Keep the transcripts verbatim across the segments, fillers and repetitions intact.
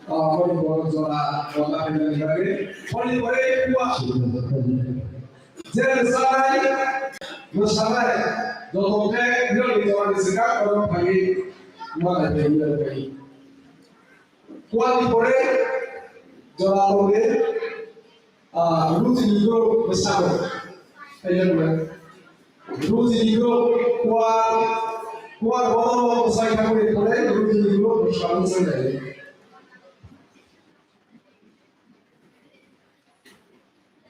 Ah, Manipur jora, jora hwnwi bagwi. Manipur e kuwa. Je rwchapnai, rwchapnai, joto khe Mironi jora ni swkang oro phaiwi, ma lai phaiwi, lai phaiwi. Kuwa ni pore, jora tongo, ah, Rujini group bwskango. Ayang na. Rujini group, kuwa, kuwa bono bwsai thangwi pore, Rujini group bwskango swnglaio.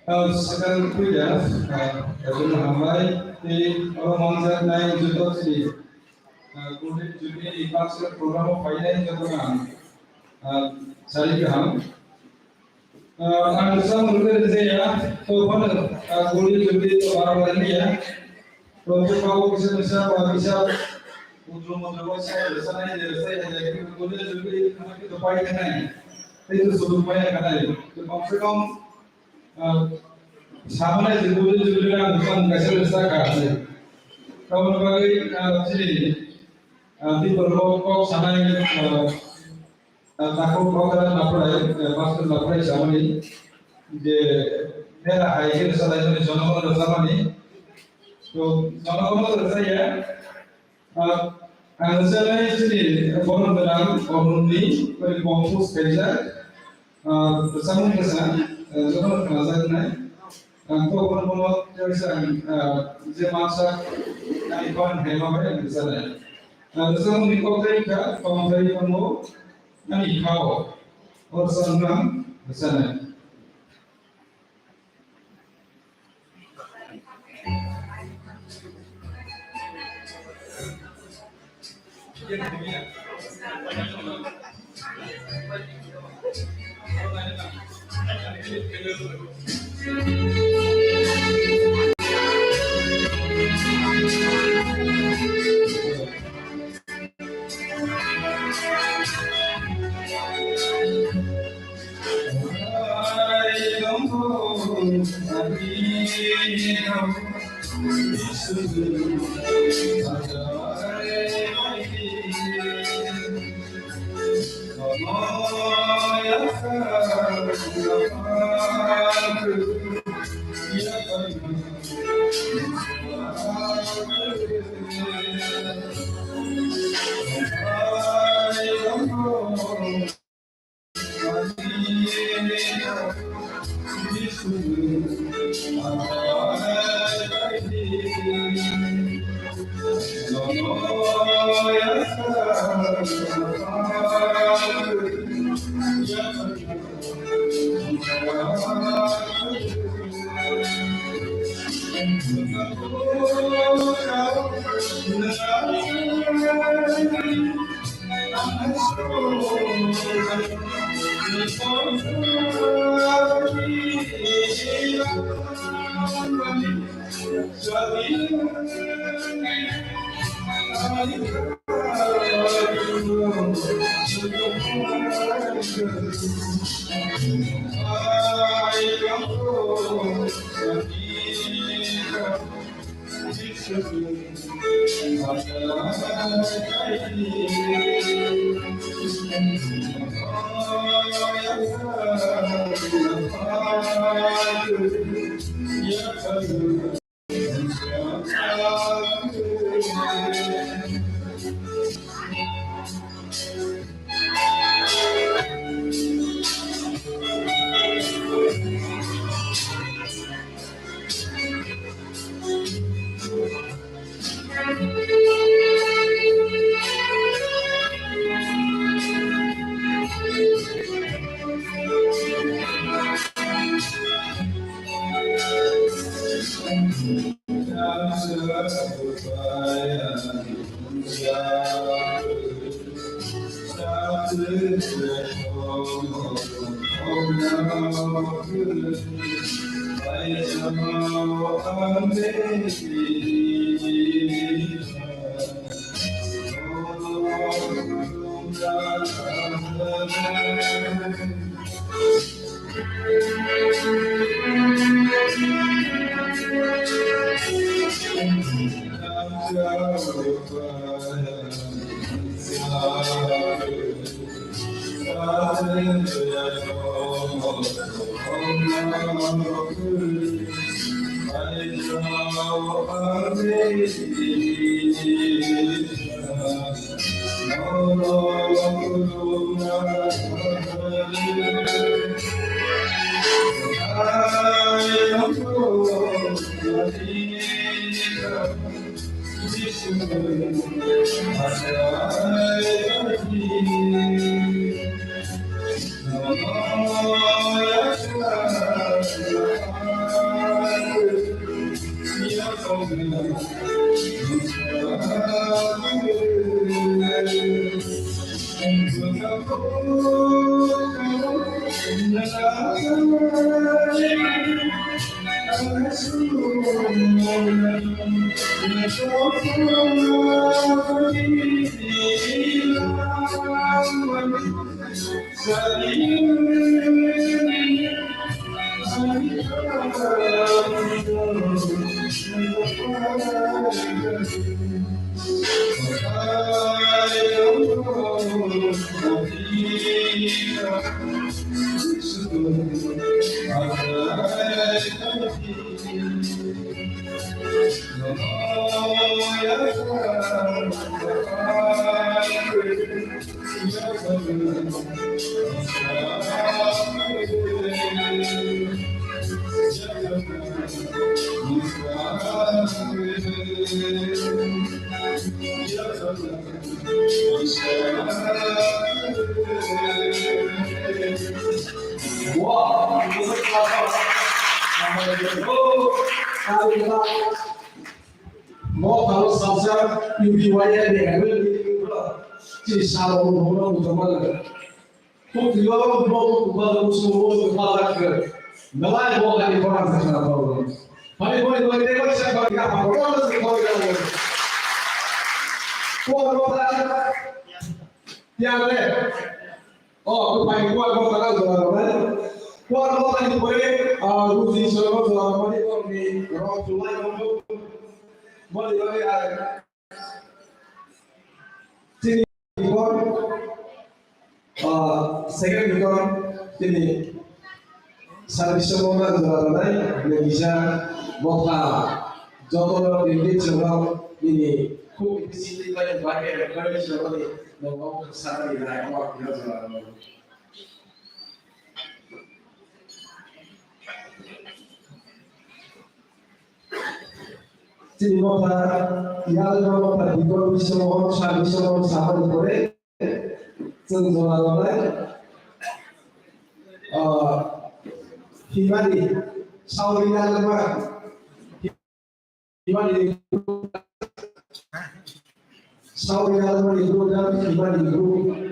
Ang swkang puila, ah, jotono hambai, tei oro manjaknai joto chini, ah, Golden Jubilee ni baksa program o phainai jotono ang, ah, sari kaham. Ah, ang samung rwjaya, to phano, ah, Golden Jubilee to bar bar liya. To je kabo kisa kisa, ba kisa, mudro mudro ba sa, sa nai, sa nai, sa nai, Golden Jubilee khana kito pai khanai. Tei to suru pai khanai. To kam se kam, ah, samane je Golden Jubilee na bukan kaisa rwsa ka se. Tamoni bagwi, ah, chini, ah, people kok, kok sanai, ah, ah, takhuk kok kara naprai, ah, pastor naprai samani je mera hai ke salai mani jonogon rwsamani. To jonogon rwsaya, Ah, ang sanai chini borom gwnang Arunni bai compose khaijak, ah, samung bwsa, ah, jotono khnajaknai. Ang to borom bomo kaisa, ah, je mansa ani ban hema bai ang sanai. Ah, samungni kokthai kha, tongthai tongo ani khao. Or sangram sanai. Bo khalo salsa U P Y F ni annual meeting o chini salo bo bono bujo mano. Kok tilo bo bo bo bo bo bo bo bo. Malai bo ani boran sa khana bo. Hani bo bo de ko sa ko ya ha bo ko sa ko ya. Ko ro da. Ya le. Oh, ko pai ko ko ta jora ro na. Ko ro da ni pore, ah, Ruji soro jora ro ni ko ni ro July mo. Mo ni ro ya. Chini record, ah, second record, chini service mo na jora ro nai, ni bisa motha, joto ro ni chini ro ni khu isi ni bai bai bai ro ni no mo sa ni rai mo na jora ro. Chini motha, yalma motha, bikol bisomo, sa bisomo, sa hor pore, chwng jora ronai, ah, himari, sauri yalma, himari, sauri yalma ni program, himari ni group.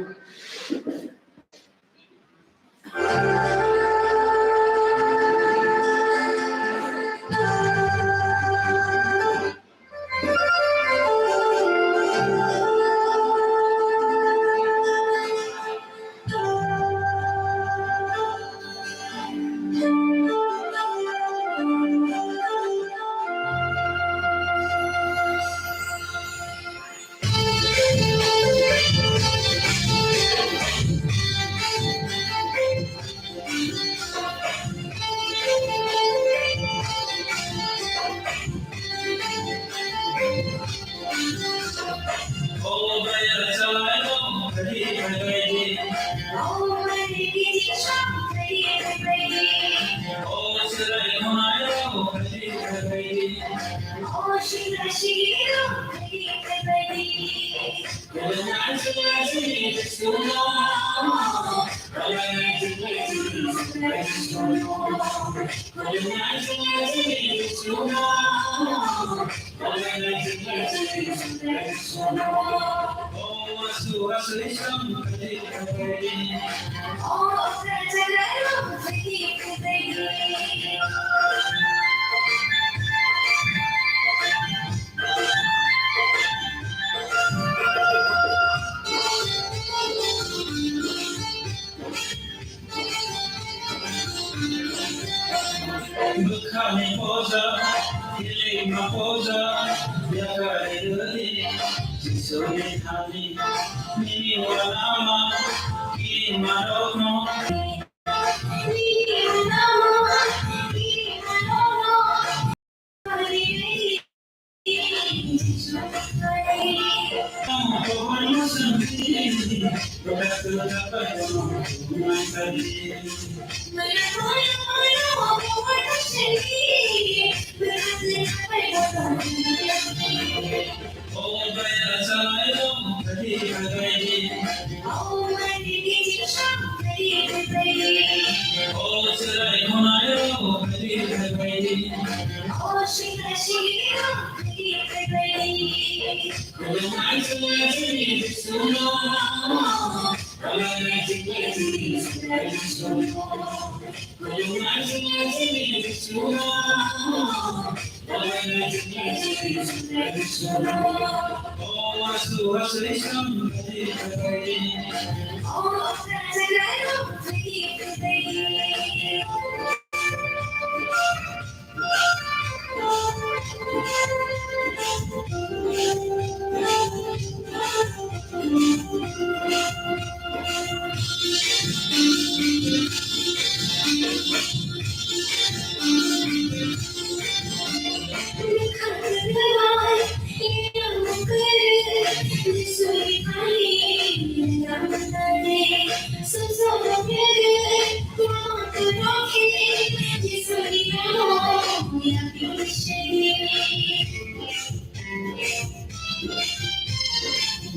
Bwkhani poja, kilikma poja, yakarwi rwdi, Jisu ni thani, nini walama,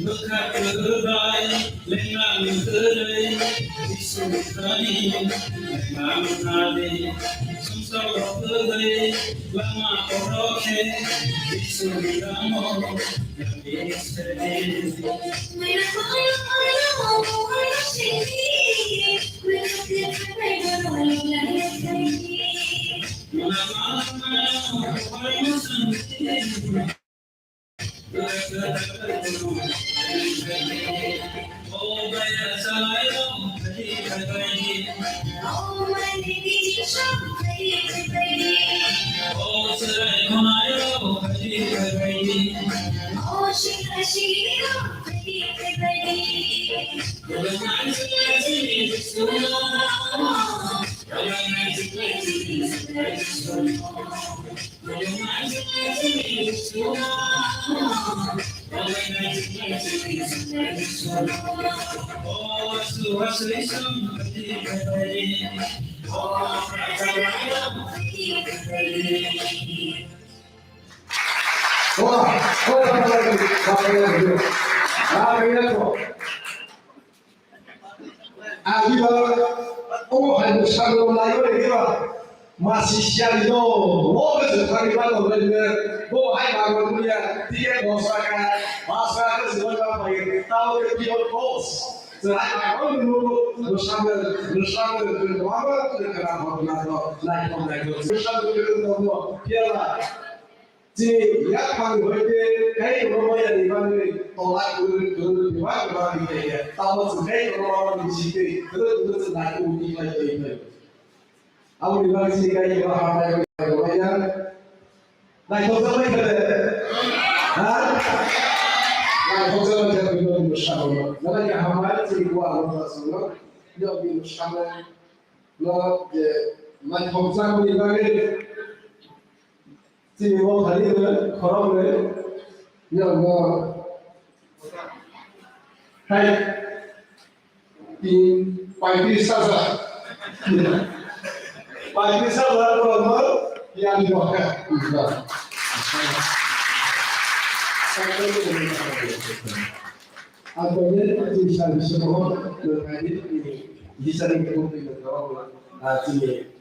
Bwkha kwrwi bai lengang kwrwi, Jisu thani lengang thani, sumsok kwrwi lama kotor khe, Jisu ni lama yangwi sedi. Ang diba, omo hai bwskango naiwi diba, masi siyani no, o bwswk thangwi mano hwnwi nini, bo hai mango nukya, ticket dos taka, pas taka se hwnwi ma phai, tamo khe pure false. Chwng hai mango nukgo, bwskango, bwskango, bwskango, bwskango, naithok, naithok, bwskango, bwskango, phiya ba. Chini yak phang hoite kai rwmani bagwi tola kwrwi kwrwi bebak bebak ri kaiya. Tamo chwng kai rwmani bisingtwi kwrwi kwrwi chwng naikolwi khlai twi phai. Aboni bagwi chini kai rwma hambai rwmani ya. Naithokjaknai khe de? Ha? Naithokjaknai khe bini bwskango. Belai khe hambai chini buwa rok chwngno. Bini bwskango. No, je, naithokjakmani bagwi chini bo thani no khoroknwi, no, no. Hai, tin, paitris hajar. Paitris hajar ko no, yang doka. Ang tongwi chini service o, nokni, nokni, nokni, nokni, ah, chini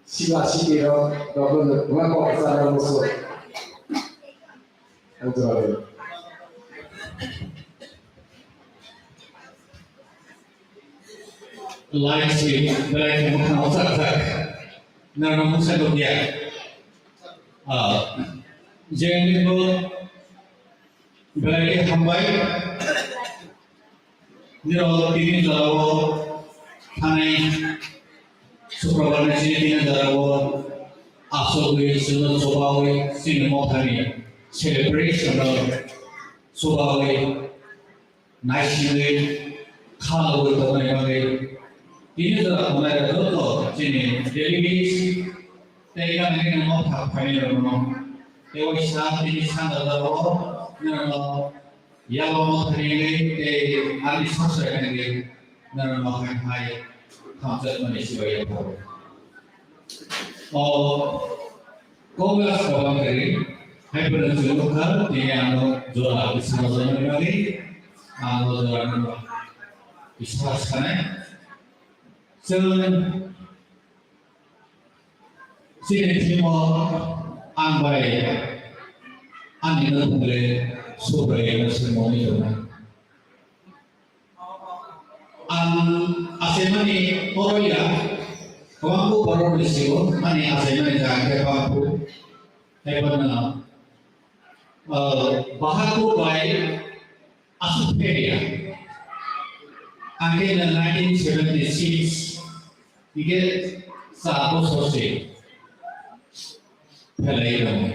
siba siki rok, rok no, ma kok sa rok no so. Ang tongwi. Light switch, belai khe mwkhang o sak sak. Nang no mungsa nukya. Ah, je nini bo belai khe hambai. Nirok tini jorao thanai Sukrabar ni chini tini jorao asogwi chwngno chubawi chini mothani celebration no chubawi naisingwi Kha logwi tongmani bagwi tini jora tongnai rok joto chini delegates tei gana gana motha phainai rokno tei waisa tini sandal rok norokno yabo mothani wngwi tei ani sasra wngwi norokno hai hai thamjakmani sibai yapharo. O Congress kabang kari, hai pura chwng kha, tini ano jora bising jora ni bagwi, ano jora ni bising sanai. Chwng chini thimo ang bai ani no thumle Subraiyung no sengmani tongnai. Ang achaimani oro ya, kwbangkuk borok ni sio, ani achaimani jaga khe bangkuk, tei bono, ah, Bahadur bai aswk pher ya. Ang khe nineteen seventy six, hingke char bosor se phelai tongo.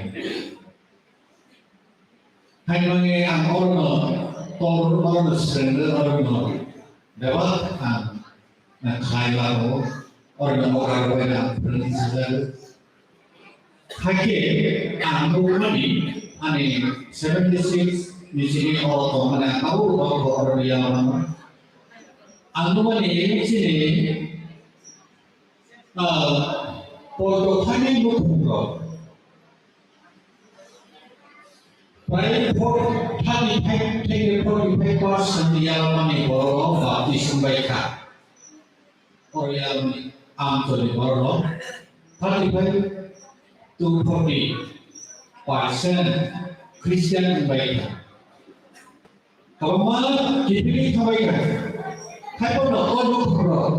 Hai mangwi ang orono tor, orono srengwi, orono bebak ang, ang khai lago, orono okra rwbaino ang phrwngwi sijak. Hakhe ang nukmani ani seventy six ni simi oro tongmani ang abo rwbago orono yalmano. Ang nukmani chini, ah, poito thani nukhungrok. Prai forty five, forty five percent yalmani borok baptism bai kha. O yalmani amchori borok thirty five to forty percent Christian bai kha. Kwbangma kiphilwi thabai kha. Haiphano o nukhungrok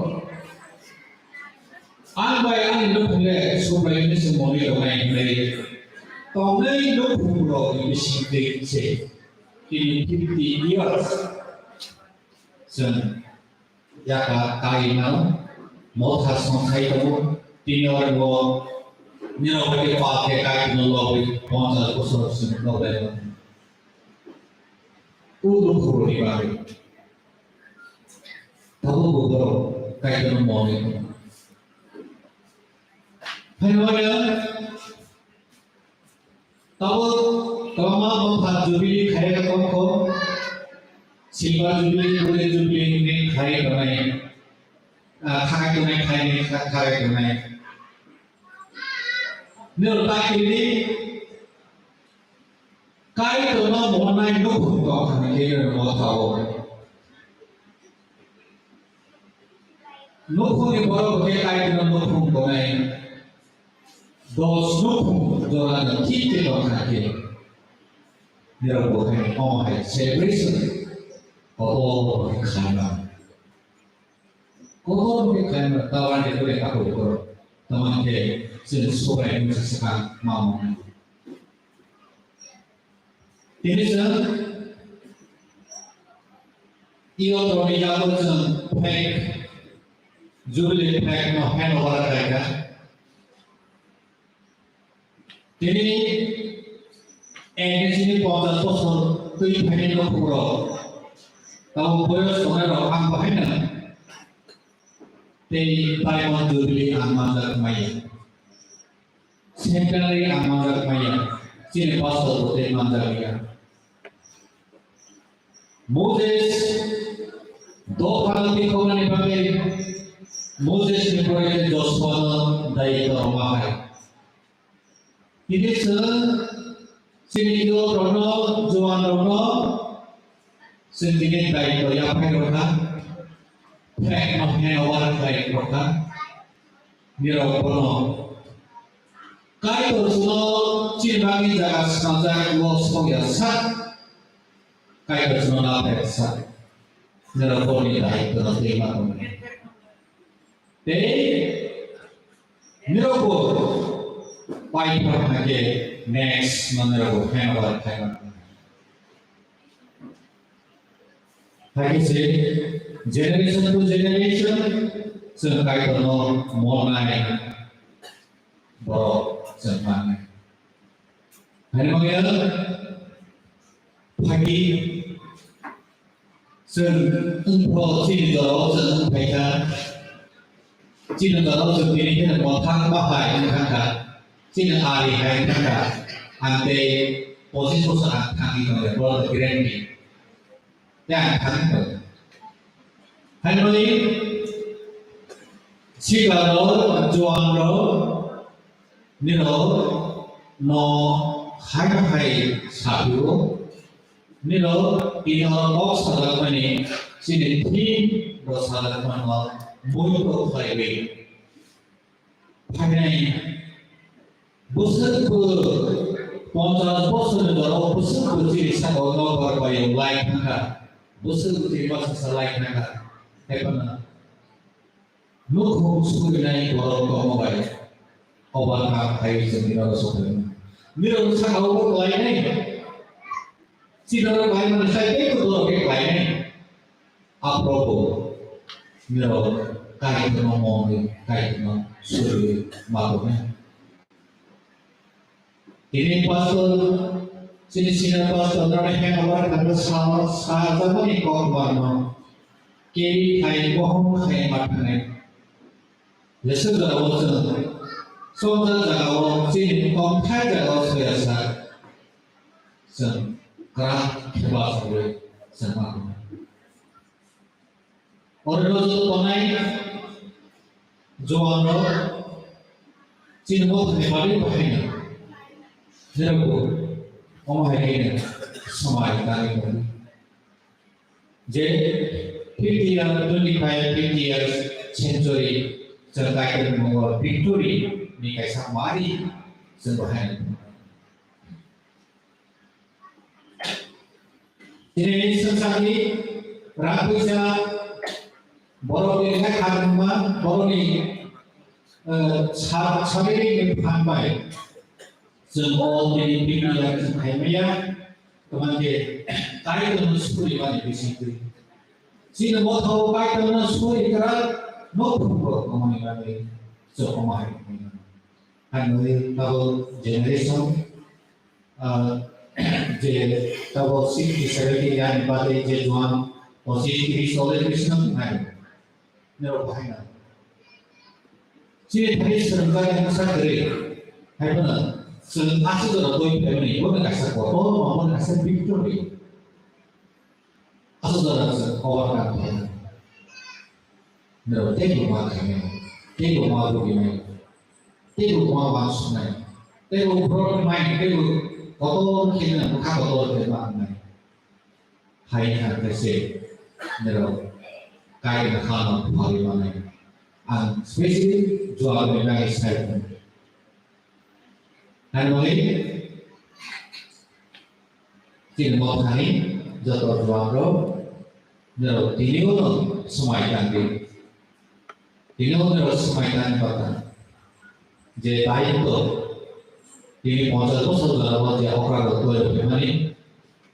ang bai ani nukhungle Subraiyungni se moli rwnai hwnwi tongnai nukhungrokni bisingtwi se tini fifty years chwng Yaka kainao motha songkhai tongo, tini oro bo nirok bai khe pal khe Kaitorno lobwi ponchas bosor simi nokdai mano. O dukhorokni bagwi tabuk bo borok Kaitorno mone tongo. Hai maya Tabuk kwbangma motha jubilee khairok tongkho, silver jubilee, golden jubilee hinwi khairok tongnai, ah, khairok tongnai, khairok tongnai, khairok tongnai. Nirok ta kiri Kaitorno monai nukhung tong thani khe motha o. Nukhungni borok khe Kaitorno nukhung tongnai. Dos nukhung jora ni thik khe tong kha khe. Nirok bo khai omo hai celebration kotor khe khaima. Kotor khe khaima tawani kore kako koro. Tamang khe chwng sobai mungsa swkang ma mung. Tini chwng iyot rokni yago chwng flag, Jubilee flag no hand over khlaikha. Tini N D C ni ponchas bosor twi phaini nukhungrok, tamo boyos tongnai rok ang bahaino tei Diamond Jubilee ang manjak maya. Centenary ang manjak maya, chini pastor bo tei manjak ya. Moses dophano tikhoknani bagwi Moses ni pore khe Joshua no daitwa rwma hai. Tini chwng chini youth rokno, juan rokno chwng tini daitwa yaphai rwkha, flag no hand over khlai rwkha. Nirok bono Kaitor chwngno chini bagwi jaga swnamjak, o sokya sak. Kaitor chwngno naphai sak. Nirok boni daitwno twi ma tongdi. Tei nirok bo paithak hakhe next no nirok bo hand over khlai ma tongdi. Hakhe se generation to generation chwng Kaitorno molnai borok chwng mannai. Haino mangya phagi Chwng wngpho chini jorao chwng wngphaikha. Chini jorao chwng tini kheno mothang bahai wngkha. Chini ari hai wngkha. Ang tei pochis bosor ang thangwi tongya, boro guarantee. Tei ang thangwi tongo. Hainwi sikla rok, juan rok, nirok no hai hai saphio. Nirok tini o kok sajakmani chini theme bo sajakmano muito khlaiwi. Phainai bwswk bo ponchas bosorni jorao bwswk bo chini sakao nokbar bai lai thangkha, bwswk bo chini bwsasa lai thangkha. Haiphano Nukhung surinai borok tongma bai overcome khai chwng nirok sokha. Nirok sakao bo klainai. Chini rok klaimani sai tei to borok khe klainai. Aphuru bo nirok Kaitorno mongwi, Kaitorno suriwi ma tongnai. Tini pastor, chini senior pastor, nang heng abar kami sa, sa, sa, ni kok barno. Kiri khai, bohong khai, mathanai. Jesuk jaga o chwng, chongjak jaga o, chini tongthai jaga o soya sa. Chwng krak kheba sawi chwng ma. Oro joto tongnai juan rok chini mothani bagwi bahaino. Jerokbo omo hai khe swmai tangwi tongo. Je fifty year, twenty five, fifty years century chwng Kaitor mungwi victory ni kaisa mari chwng bahaino. Tini swngcharni rang puisa borokni lekha rwngma, borokni, eh, sa-, salary ni phan bai chwng o tini bini yak chwng hai maya, kwbangkhe Kaitorno suri mani bisingtwi. Chini mothao Kaitorno suri kwrak nok phungo tongmani bagwi chwng omo hai maya. Ang nini tabuk generation, ah, je tabuk sixty seventy year ni bagwi je juan pochis tris cholish bwswk nai. Nero bahai na. Chini thani swngjak yang sa kwrwi. Hai phano chwng aswk jora twi phaimani, bono kaisa kotor, bono kaisa victory. Aswk jora chwng overcome khainai. Nirok teibo ma khainai, teibo ma buginai, teibo ma wansuknai, teibo borokni mind, teibo kotor khe nang bwkha kotor khe ma wngnai. Hai wngkha khe se nirok Kaitorni hano phalwi manai. Ang specially juagani bagwi sai tongo. Hai manwi Chini mothani joto juan rok, norok tini o no swmai tangdi. Tini o norok swmai tang bata. Je daitto, tini ponchas bosor jora o je okra rok twi rok hwnmani,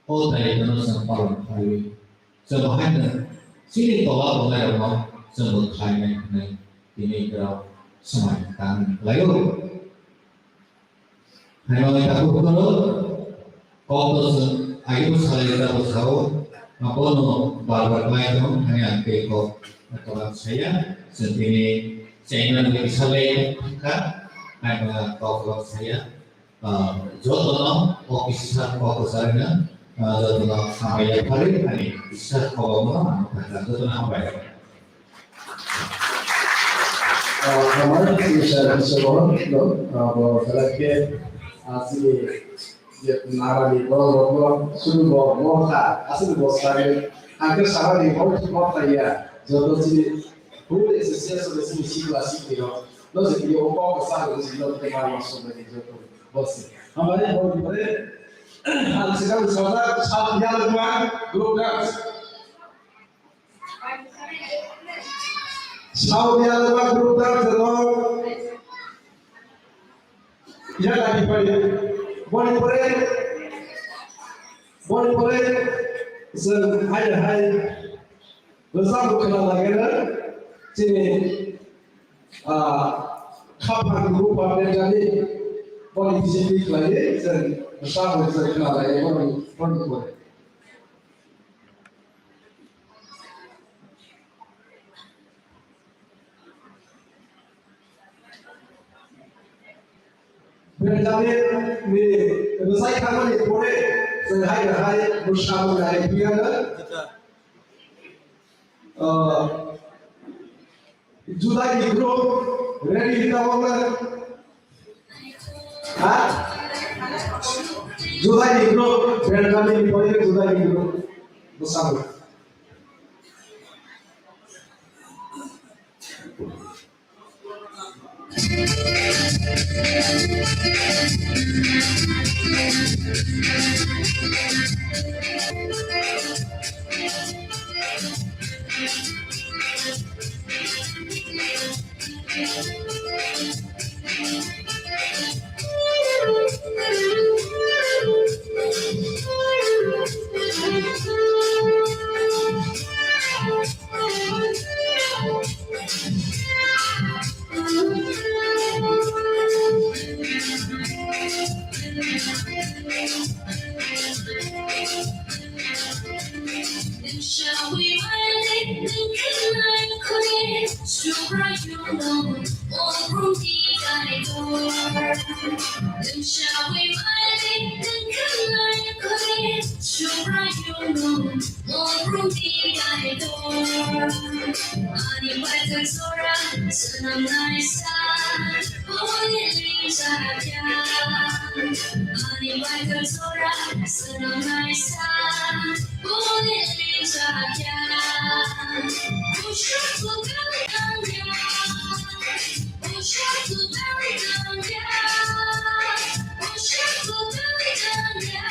o daitto no chwng palon khlaiwi. Chwng bo haino chini tola tongnai rok no chwng bo khlainai hwnwi tini borok swmai tang khlaio. Hai manwi takhuk phano kok to chwng agebo salai jabo sao, abono bar bar khlai thung, hani ang tei kok kotor saya, chwng tini chairman bai salai thangkha, hai ma kok kotor saya, ah, jotono kok kisa kok kwcharino, ah, jotono hambai yaphari, hani kisa kok abono ang thangkha, jotono hambai. Ah, hambai, sir, sir, no, ah, bo, belai khe, ah, chini je narani borok rokno suru bo motha, aswk bo sari, ang khe sabani bo motha ya, joto chini full association chini sikla sikli rok, no je yo bo ko sa ro si lo te ma ma so ni joto bo se. Hambai bo ni pore, ang sikang sajak sab yalma group dance. Saudi Arab group ta terong. Ya tadi pai. Boni pore, boni pore, se hai hai. Rasa bukan lagi na. Sini, ah, kapan group apa jadi? Boni sini lagi, se rasa bukan lagi, boni, boni pore. Benjamin ni rwchai thangmani pore chwng hai hai bwsa mung hai phiyano. Ah, Judai ni group ready hita wala? Ha? Judai ni group, Benjamin ni pore Judai ni group. Bwsa mung. Ani bai khe jora swnamnai sa, boni ling chakya. Ani bai khe jora swnamnai sa, boni ling chakya. Pushak bwkang tangya, pushak bwkang tangya, pushak bwkang tangya.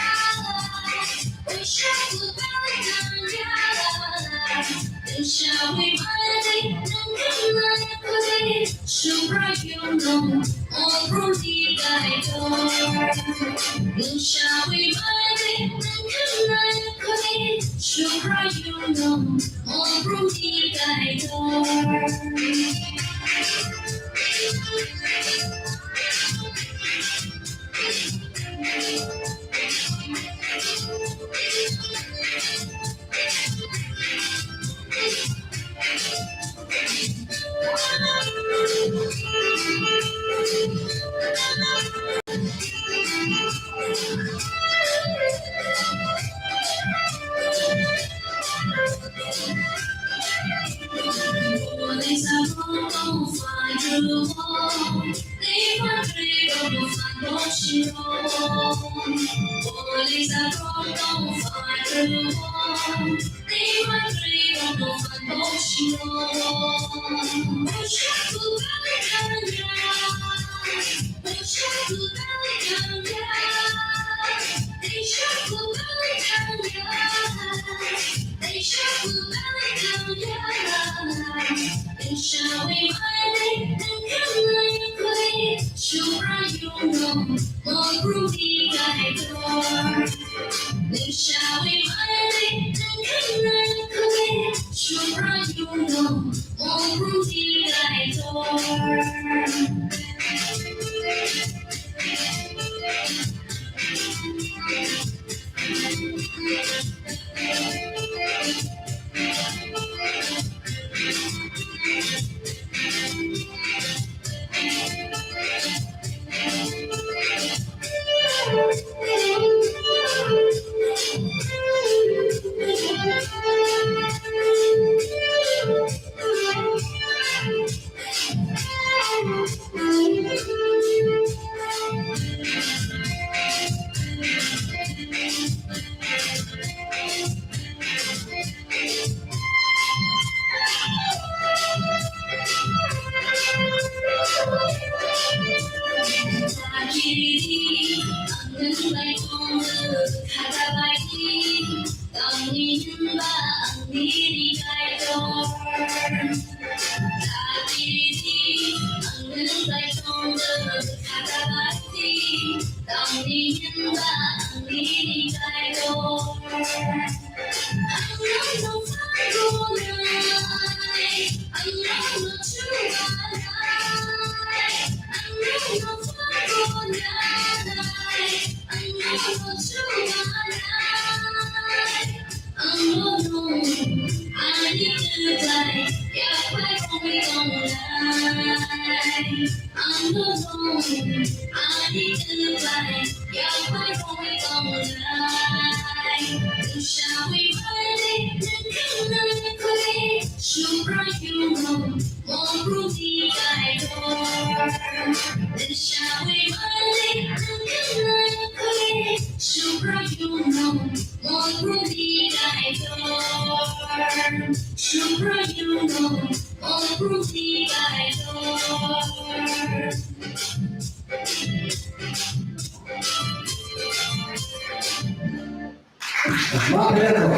Ma kaya ko.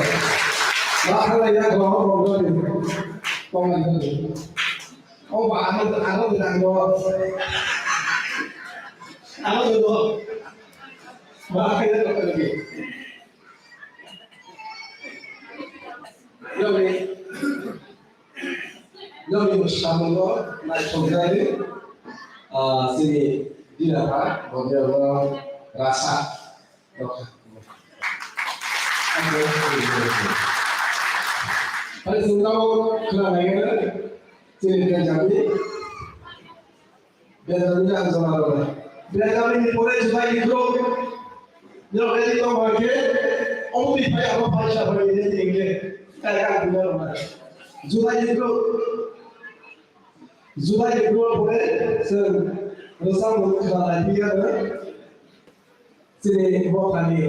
Ma kaya ko, ko ko ni. Ko ma ko ni. O ba ano ano ni ano. Ano ni ko. Ma kaya ko ko ni. Yo ni. Yo ni mo shamungo na chongjari. Ah, sini dina ha, mo dia mo rasa. Hai, sungkao khwna nai, chini Benjamin. Benjamin ang jora rw. Benjamin ni pore Juda ni group. Ni rok ready tong bai khe, omo twi phai abo phai sa phai ni ready hingkhe. Kai ka dina rw. Juda ni group. Juda ni group pore, sir, rwchapmung khwna nai phiyano. Chini bokhani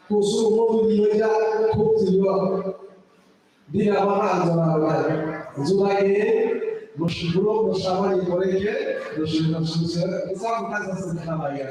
kusuk mukti ni waisa khuk chwio. Dina bana ang jora rwnai. Juda ni mus-, borok mwsamani pore khe rwswk rwswk se bwsa bwkha se khna lai ya.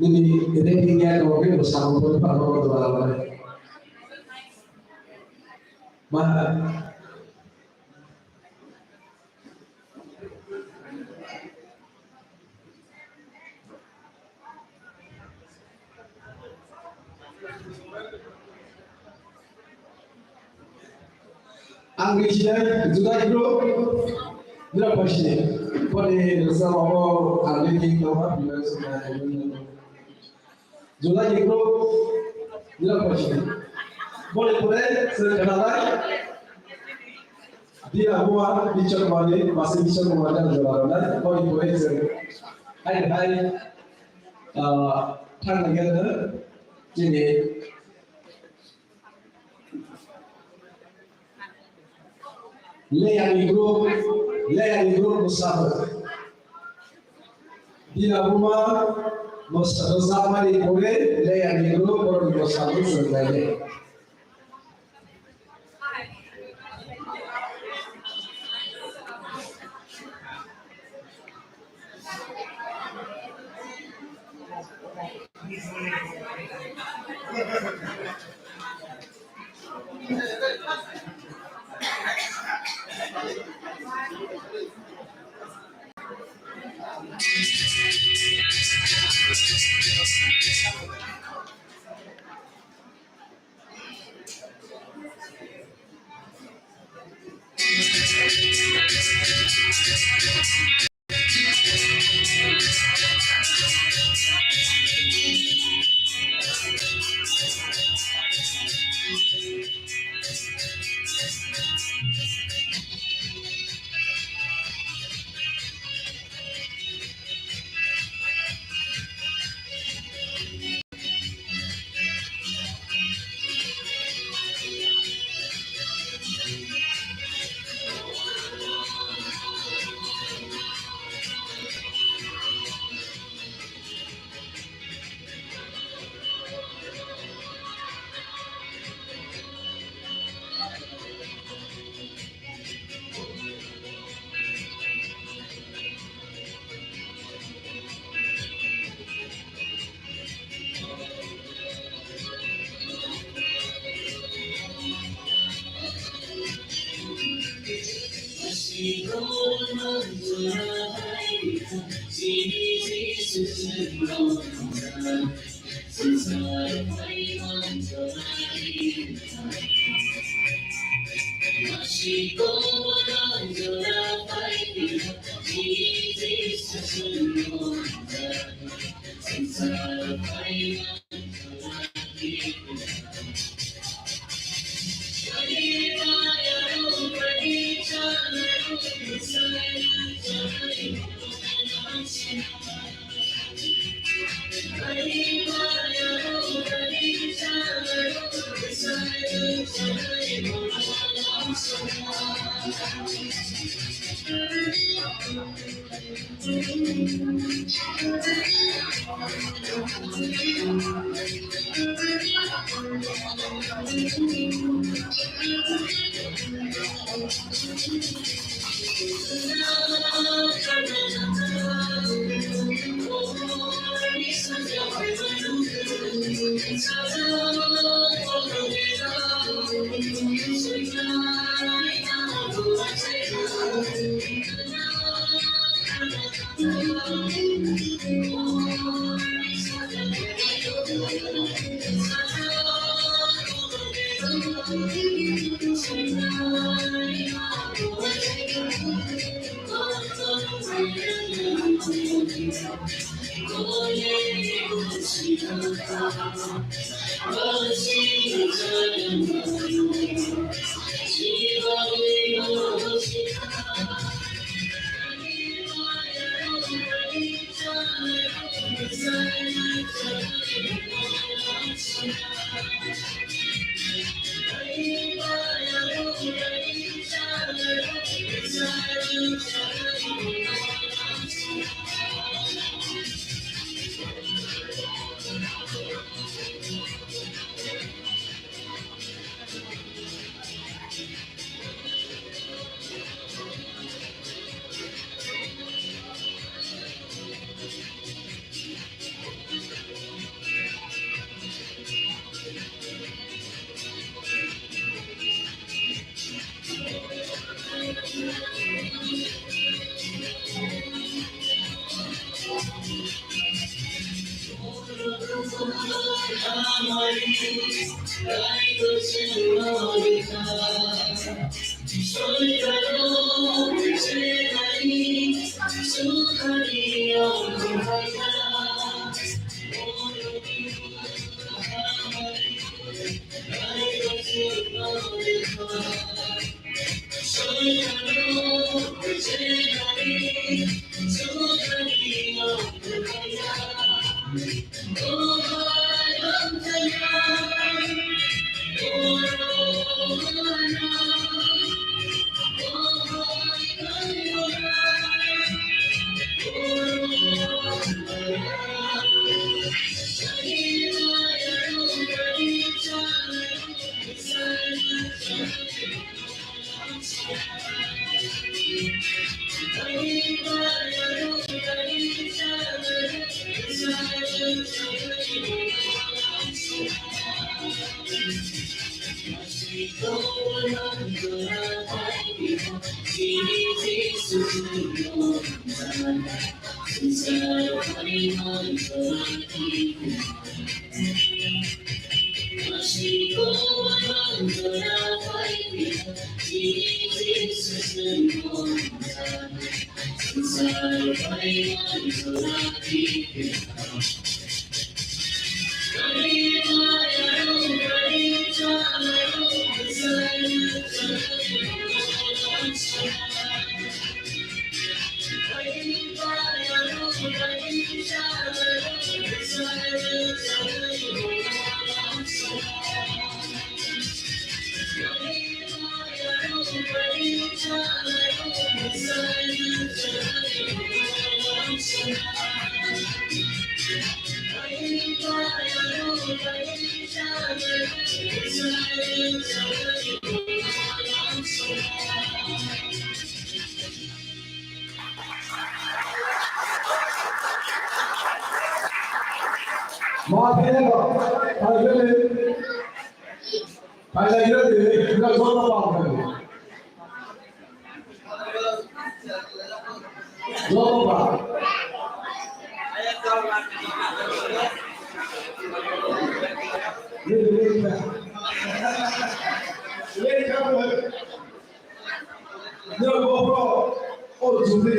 Nini ready ya to ke bwskango bo phano dora lai. Ma. Ang rijinai Juda group, Juda phaisini. Boni rwchapmung ang rijinai tongma, bini swngnai. Juda group, Juda phaisini. Boni pore se khwnalai. Dia buma bichak mani, masi bichak mani dan jora nai. Boni pore se. Hai hai. Ah, thang lagi ada. Chini. Leya ni group, Leya ni group bwskango. Dina buma bwsa-, bwsakmani pore Leya ni group borokni bwskango chwng nai le.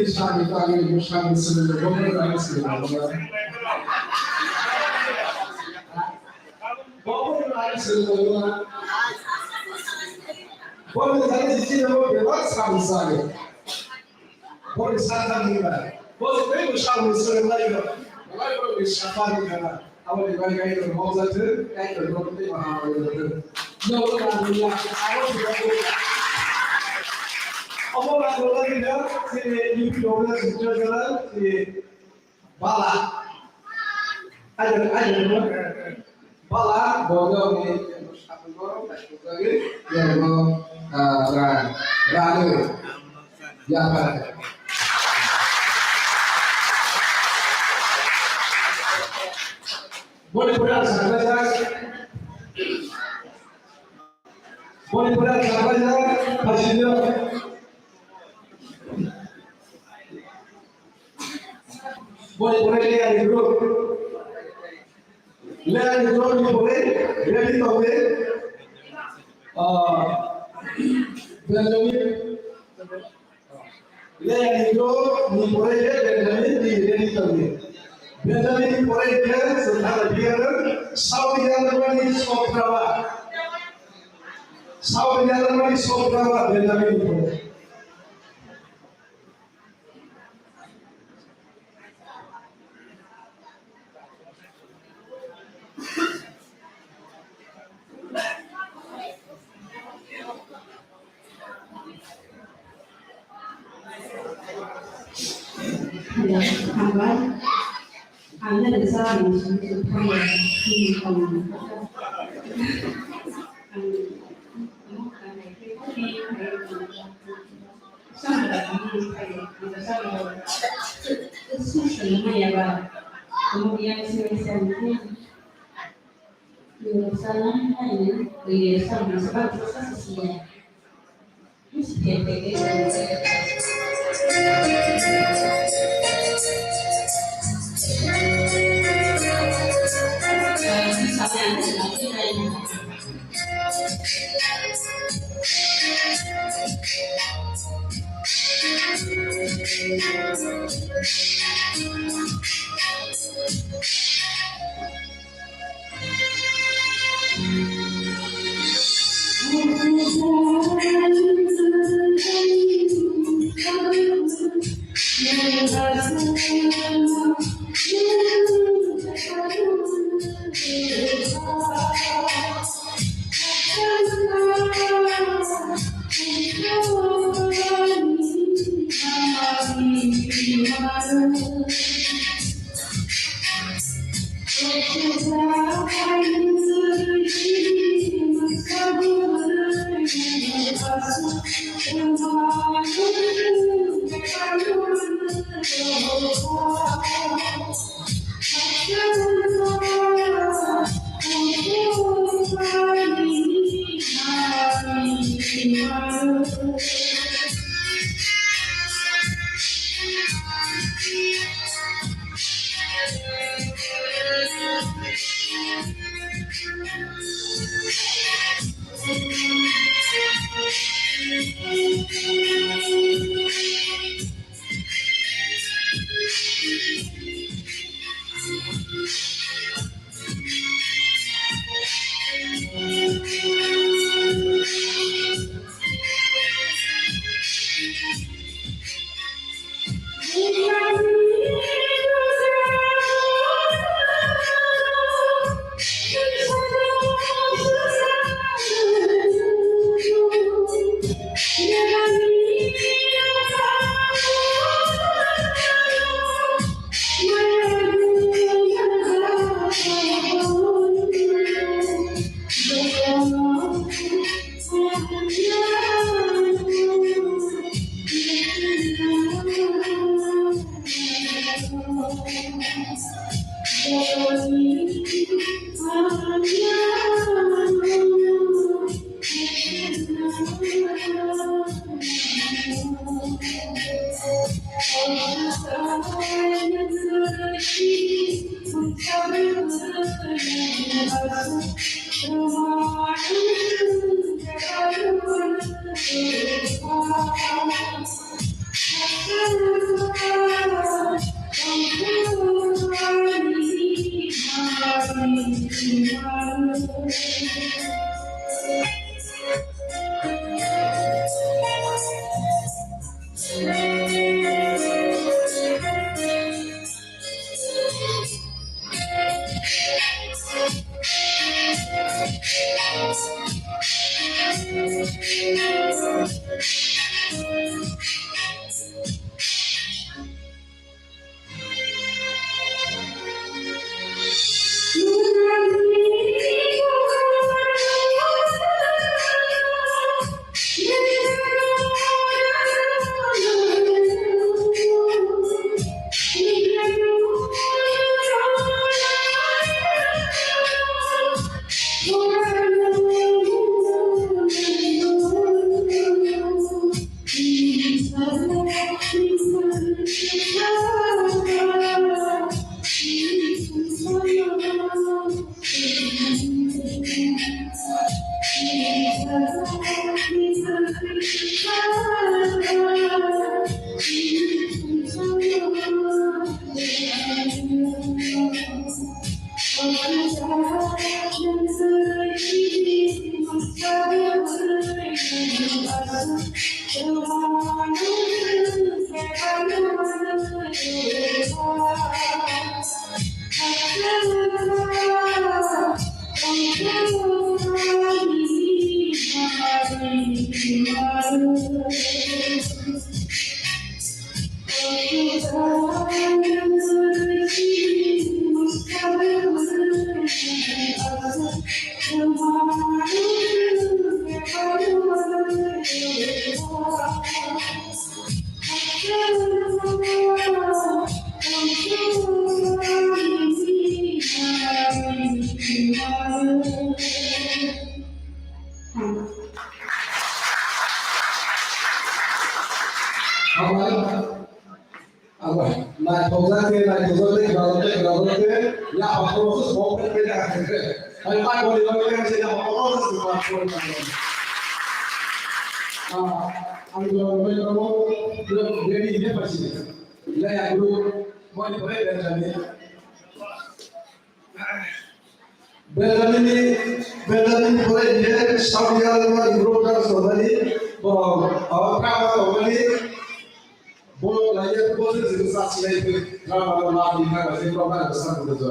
Sani tani musang sini, bobo tani sini, bobo tani sini. Bobo tani sini, bobo tani sini. Bobo tani sini. Bobo tani sini, bobo tani sini. Aboni bagwi kaitor mokjathwk, kaitor mokjathwk, maha mokjathwk. Nogo nangya, abo sibako. Omo nangya, sini U P office, sini Bala. Ajar, ajar, Bala, bodo ni, ya, no, ah, ra, ra, ya, para. Boni pura saklaijak. Boni pura saklaijak. Phaisinjo. Boni pura leya ni group. Leya ni group ni pura ready to be. Ah, Benjamin. Leya ni group ni pore je Benjamin ni ready tongwi. Benjamin ni pore je sekhara biar South Indian mani sob drama. South Indian mani sob drama Benjamin ni pore. Hello, hambai. Ang nini sa ang sung sung phai ya, sung sung. Ang, ang, ang, ang, Abo, naithokjak khe, naithokjak khe, kwrwngthok khe, kwrwngthok khe, yaphang khoroksa sok khe, khe, khe, khe. Hai, tak boni bagwi khe, khe, yaphang khoroksa sok khe, khe, khe. Ah, ang jora bai tamo, ready ne pasi. Ilai ang guru, moi pore Benjamin. Benjamin ni, Benjamin ni pore ne Saudi Arabia ni guru tak sobani, bo, awa kama sobani. Borok lai ya, bo se se sa si lai pe, drama no ma ni ka se ko ma sa ko de jo.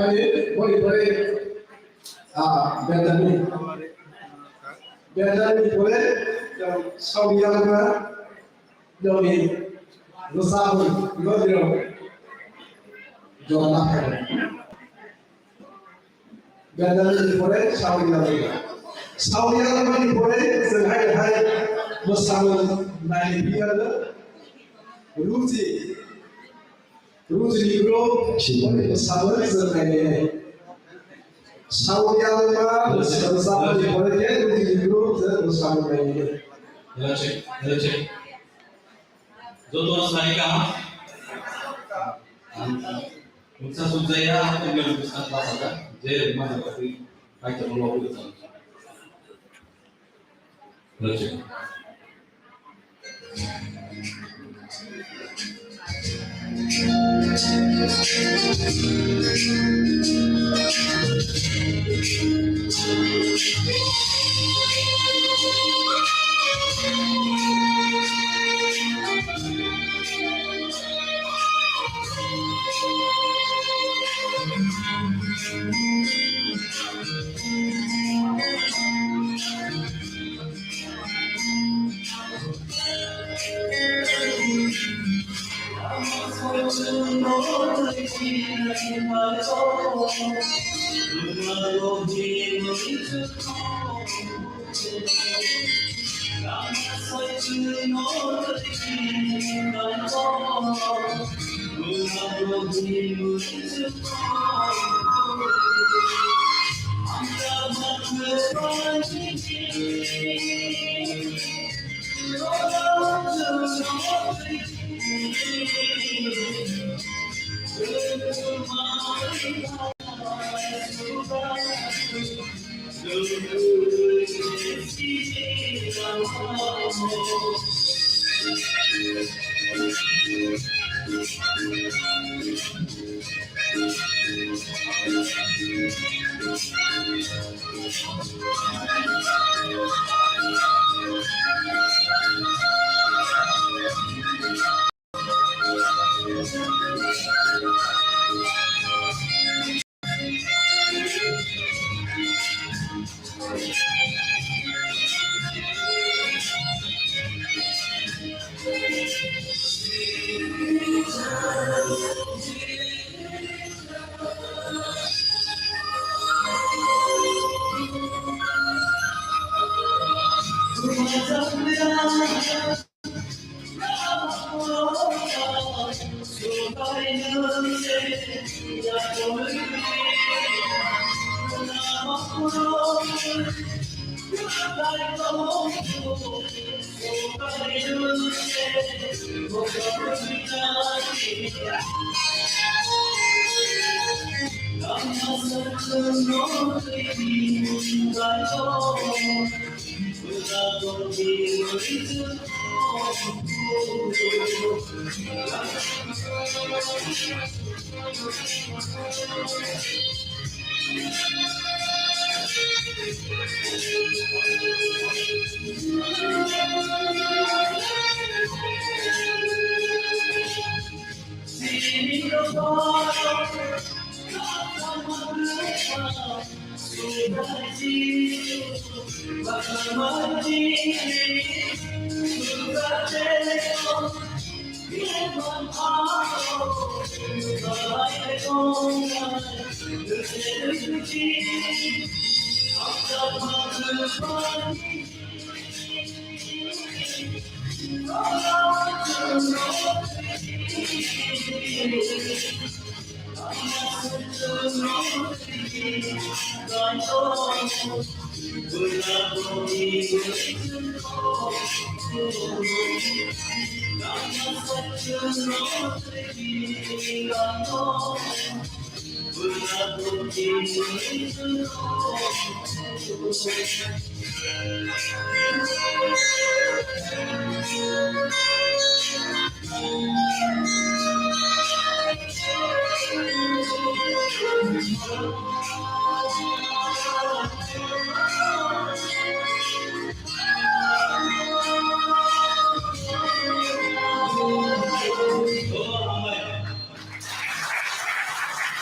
Ani, boni pore, ah, Benjamin. Benjamin pore, Saudi Arabia, Joni, Rosa, Rodrigo, Jona. Benjamin ni pore Saudi Arabia. Saudi Arabia ni pore chwng hai hai mwsamung nai phiya no Ruchi. Ruchi ni group mwsamung chwng nai nai. Saudi Arabia mwsamung ni pore ke Ruchi ni group chwng mwsamung nai nai. Hello check, hello check. Joto sai ka? Mungsa sumjaya, ang tongmani bwskang bachajak, je rwmani bagwi kaitor logo rwchapjak. Rwchapjak.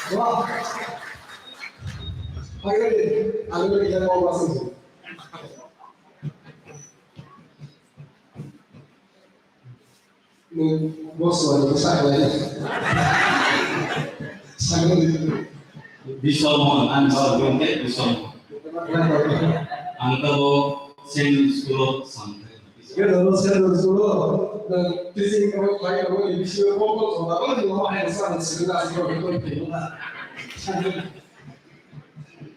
Wah. Ayo, ayo, kita mau masuk. Nwng bo suari bwsa khlai. Sakno di. Biswal Mohan, ani baba buini tei Biswal Mohan. Ang tabuk Central School o samthai. Central School o, nwng teaching khlai tongo ni bisingo bo bo jora bo nwng hai sa swrwngna aswk bo tong tong na.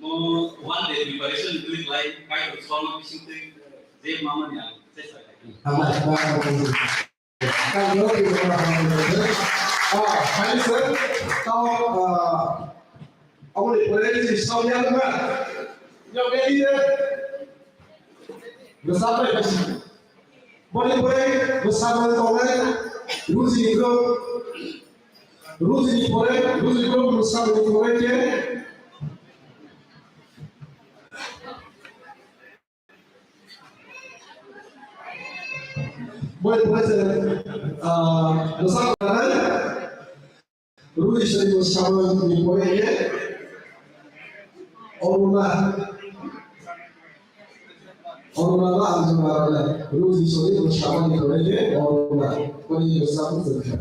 Mo one day preparation twi khlai kai rok song bising twi je mama ni ang chesta khlai. Ama, ama, ama. Thank you, thank you, thank you. Ah, thank you, sir. Tamo, ah, aboni pore si sawi ang na. Yo, ke ide. Bwsa bai basi. Boni pore bwsa bai tongnai. Ruji ni group. Ruji ni pore, Ruji ni group bwsa bai tongnai ke. Boni pore se, ah, bwsa bai. Ruji sari bwsa bai ni pore ke. Oruna. Oruna ba ang jong arana. Ruji sari bwsa bai ni pore ke. Oruna. Boni bwsa bai se.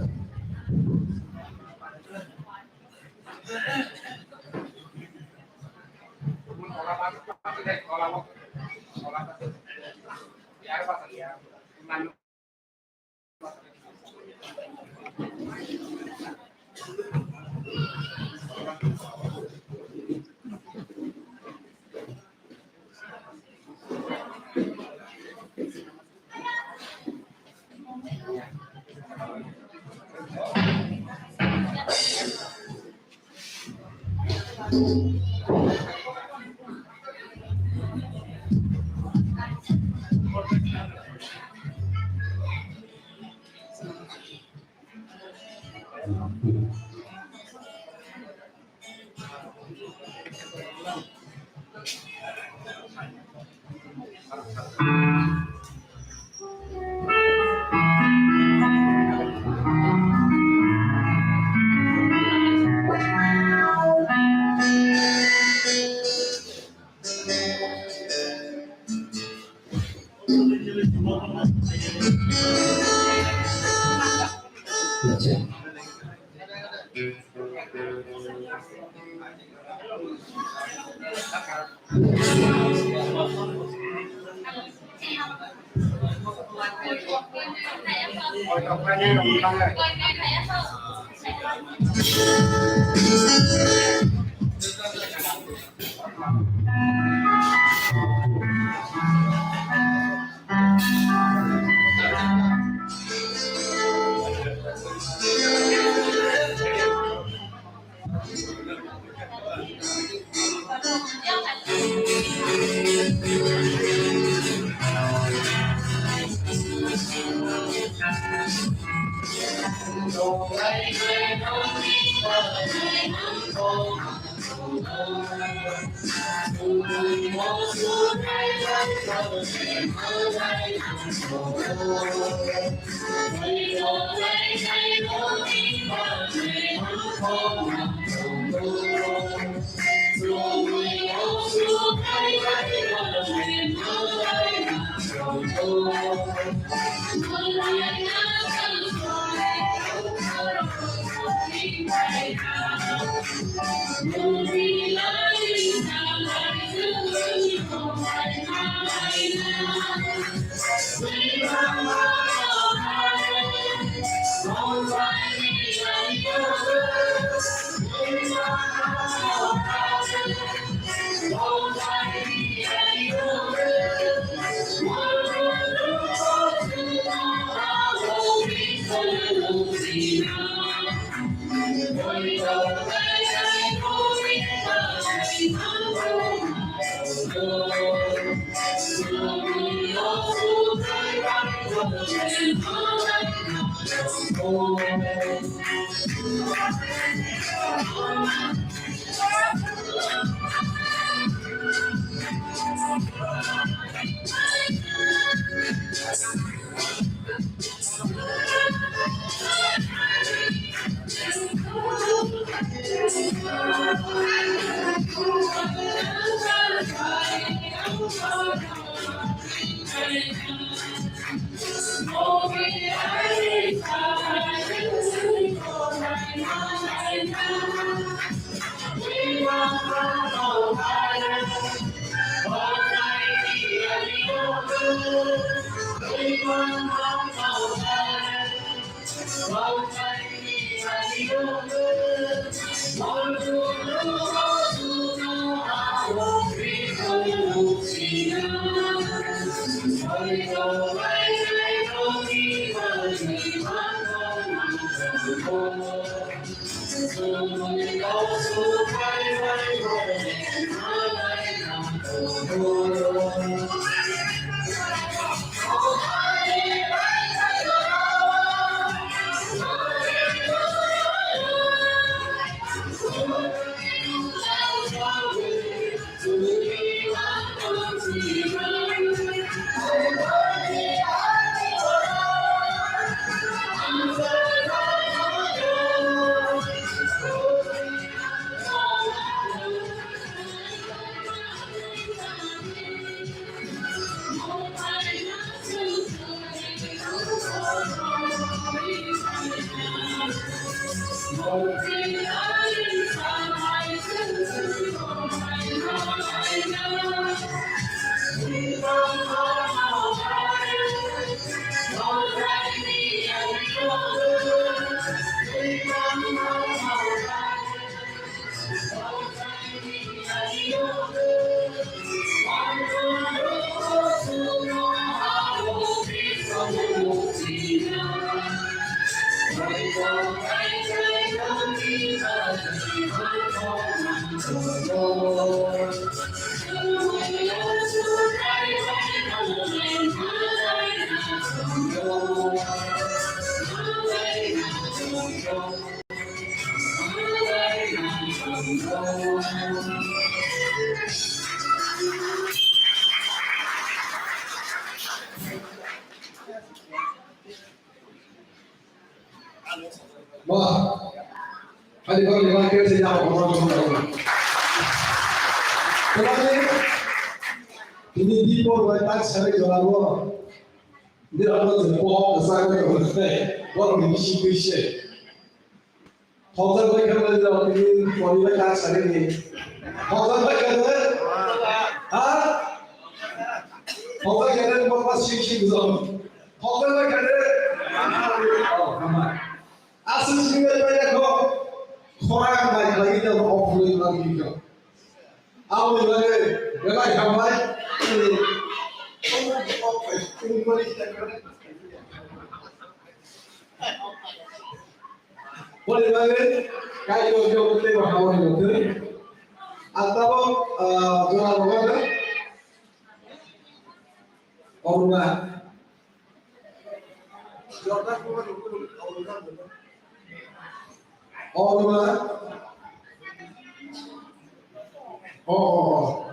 Wah, kali kali lima kali saya jawab orang orang orang. Tetapi ini di por bai tak sari jual lo. Ini apa tu? Pohon besar ni orang tu. Orang ini sih bisa. Thokjak bai kha le jora tini poribai tak sari ni. Thokjak bai kha le? Ha? Thokjak kha le bokma sik sik jom. Thokjak bai kha le? Oh, hambai. Aswk sing bai bai kho. Khorang bai bai ta off loi ma bi kho. Aboni bagwi belai hambai. Boni bagwi Kaitor jogo teibo hambai nukdi. Ang tabok, ah, jora rogo na. Oruna. Oruna. Oh, oh, oh.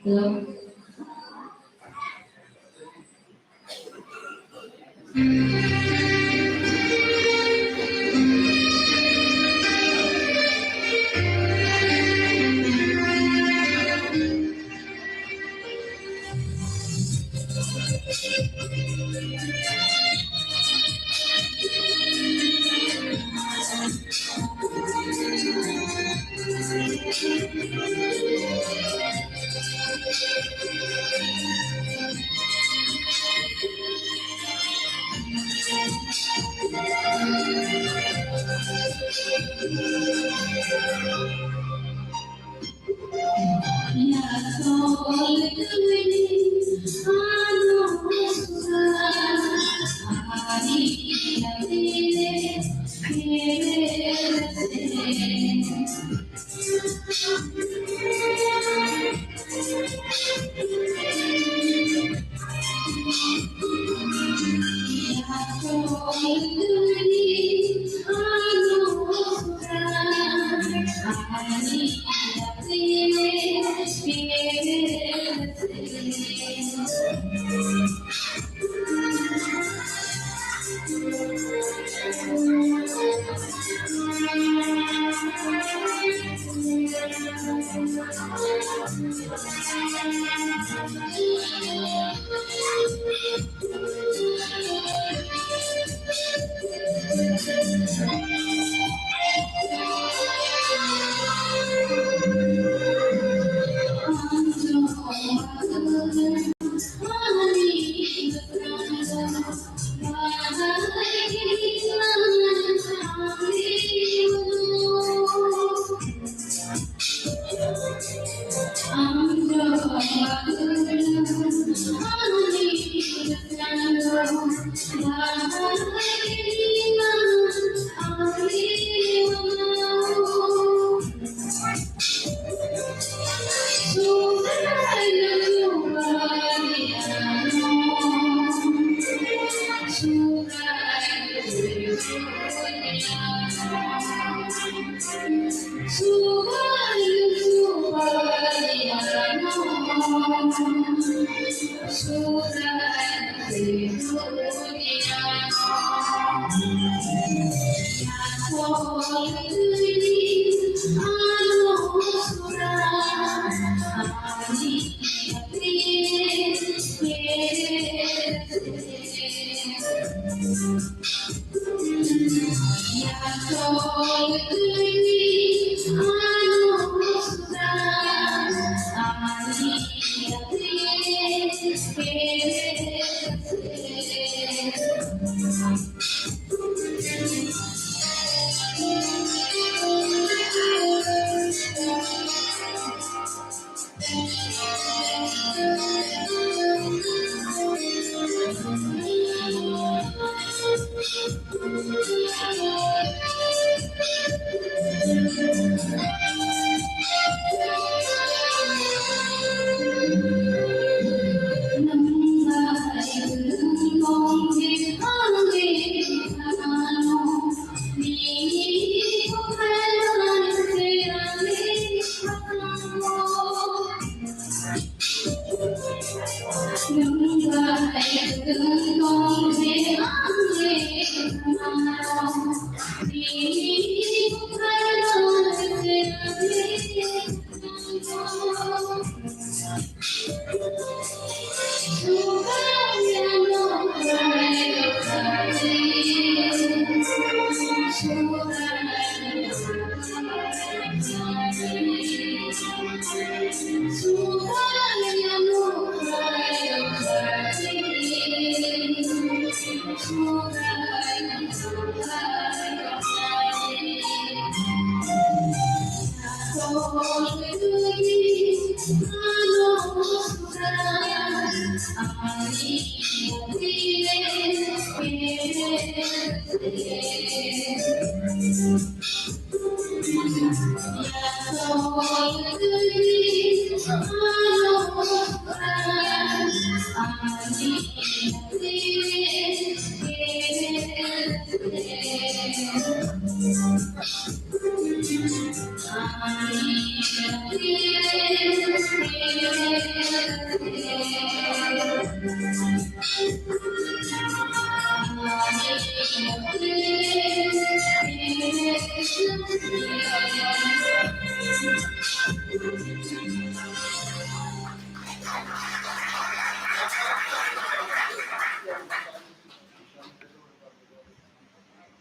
Hello.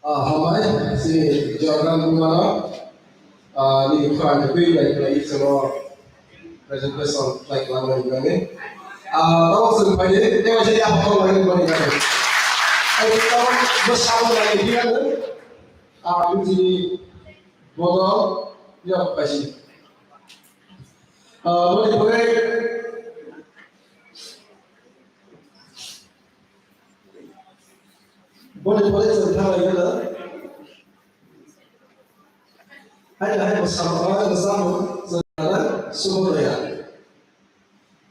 Ah, hambai, si Jordan Bumano, ah, ni khorang ni twi bai khlai soro presentation khlai khlai mani kani. Ah, tamo sung pai ni, tamo jadi apa kau lagi mani kani. Ai, tamo bwsamo lagi dia ni, ah, ini bodo, ya, pasi. Ah, mani pore, Boni pore chwng thanglai gana. Hai hai bo samo, hai bo samo, chwng thanglai, Subodaya.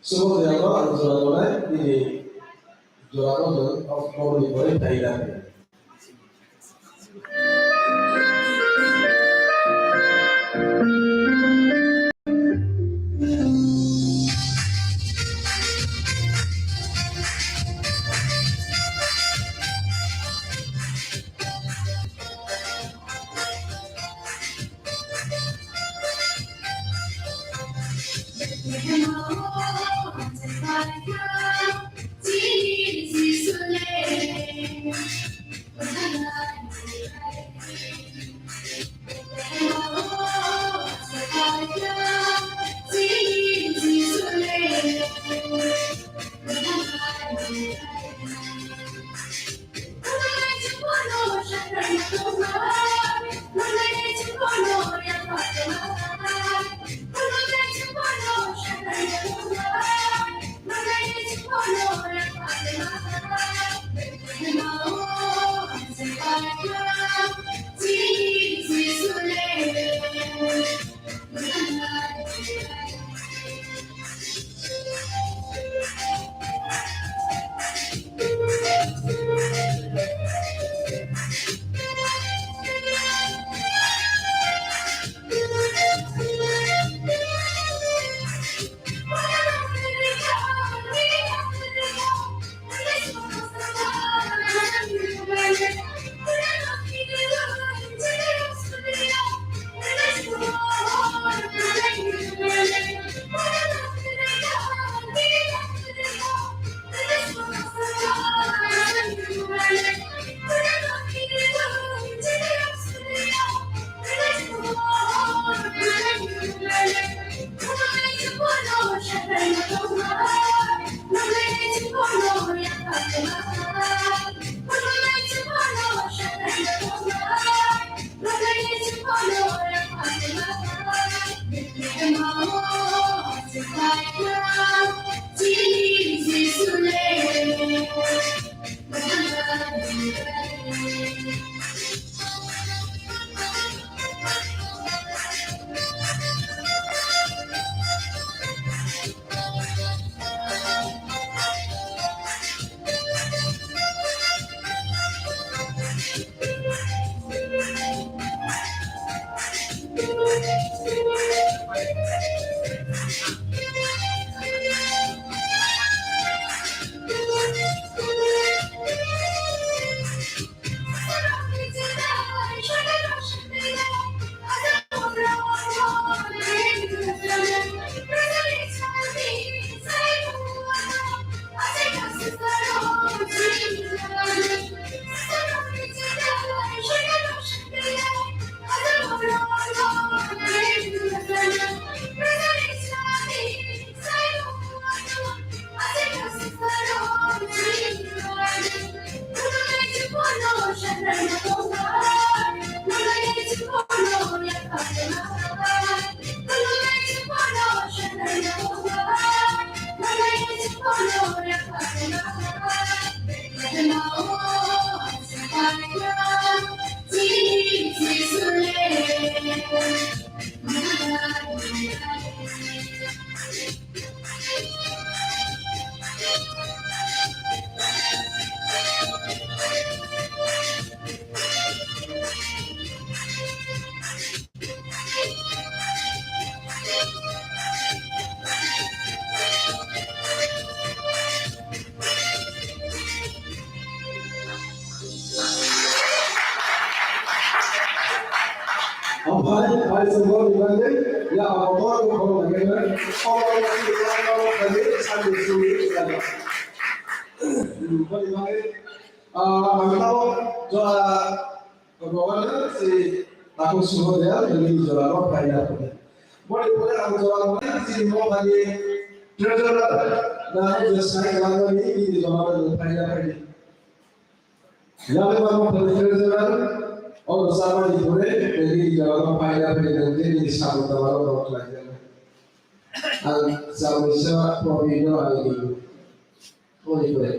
Subodaya no ang jora tonai, nini jora no chwng, boni pore thailai. Chwng bo ni bagwi ya abo bo ni khorang bagwi no. Omo ni bagwi Sunday school ni jaga. Bo ni bagwi, ah, ang tamo jora Bhagwan si takhuk suho de, ani jora no phaina phaina. Boni pore ang jora no si mo bhagi treasurer na je sai kalangani ni jora no phaina phaina. Yale ma mo bhagi treasurer o sama ni pore ni jora no phaina phaina ni sabu tawaro no khlai. Ang sama sa probi no ani ni. Boni pore.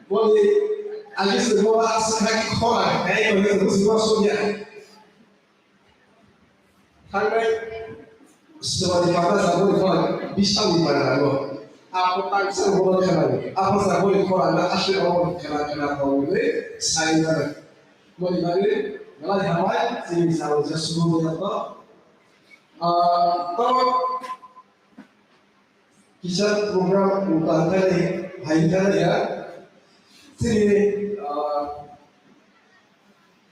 Boni agi se bo aswk hai khorang hai mani se busi ma sugya. Thangnai swbani pata jaboni khorang bisal ni pata jago. Apo tangsa bono khwnai. Apo jaboni khorang na aswk obo khwna khwna tongwi sai mano. Boni bagwi belai hambai chini jabo je sugo ya to. Ah, to Kisa program utang thani, hai thani ya. Chini, ah,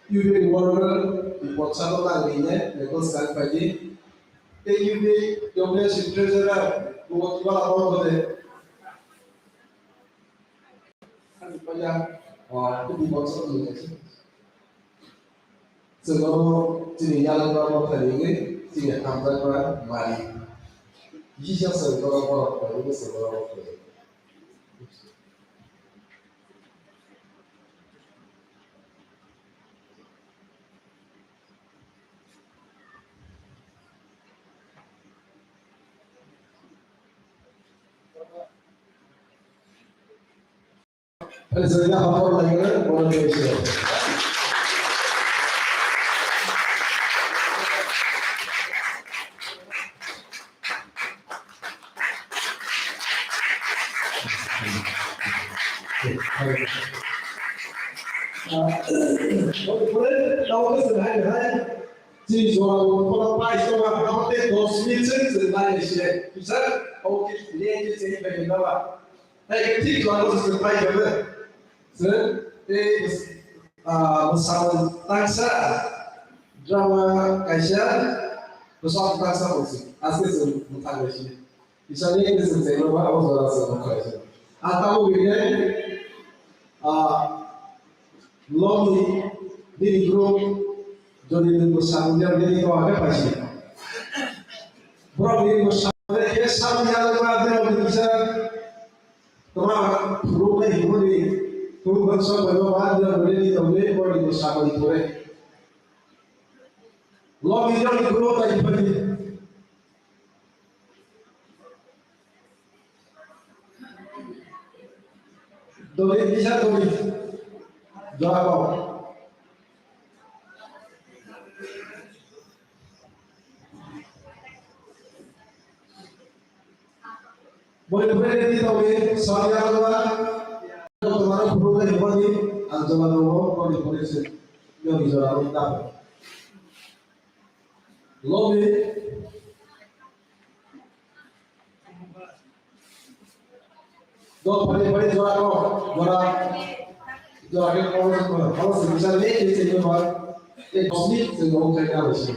U P worker, i potsa to nang ni ne, ne ko sang pai di. Te U P W C treasurer, ko ko kiba la ko de. Ani paya, ah, ko di potsa to ne. Chwngno chini yalwkma motha ringwi chini hamjakma mari. Kisa chwng borok borok khlainwi chwng borok borok khlai. Chini jora bo kono pai soma, hamote dos minute se se nai se. Bisa, okay, le se se bai na ba. Hai, thik jora bo se pai jabe. Se, e, ah, bwsang tangsa, drama kaisa, bwsang tangsa bo se. Aste se, bwthang bai se. Isani ini sing sing ba abo jora sing ba khaisa. Atau ini, ah, lomi nini group jodi nini bwsang dia nini ko age paisi. Borok nini bwsang dia ke sam ya ba dia bisa toma group ni himuni group bangsa ba ba dia nini to nini borok nini bwsang ni pore. Lomi jodi group ta himuni. Dori, bisa dori. Jawab. Boni bwrwi ready tongwi, sori alwa. Tomaro phuru khe himani, ang jora nungo, boni bwrwi se. Yoni jora nung tamo. Lomi. Dok pari pari jora ko, jora, jora ke ko, ko, ko, bisa le, ke se jora, eh, dos minute se ko, kai ka se.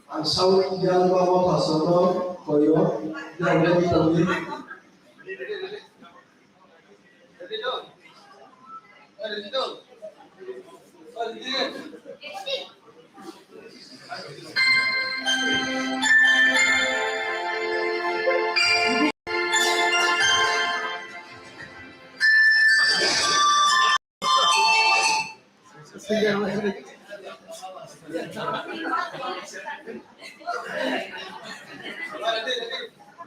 Ang South Yalbama Pastor no koyo, yang ready tongdi.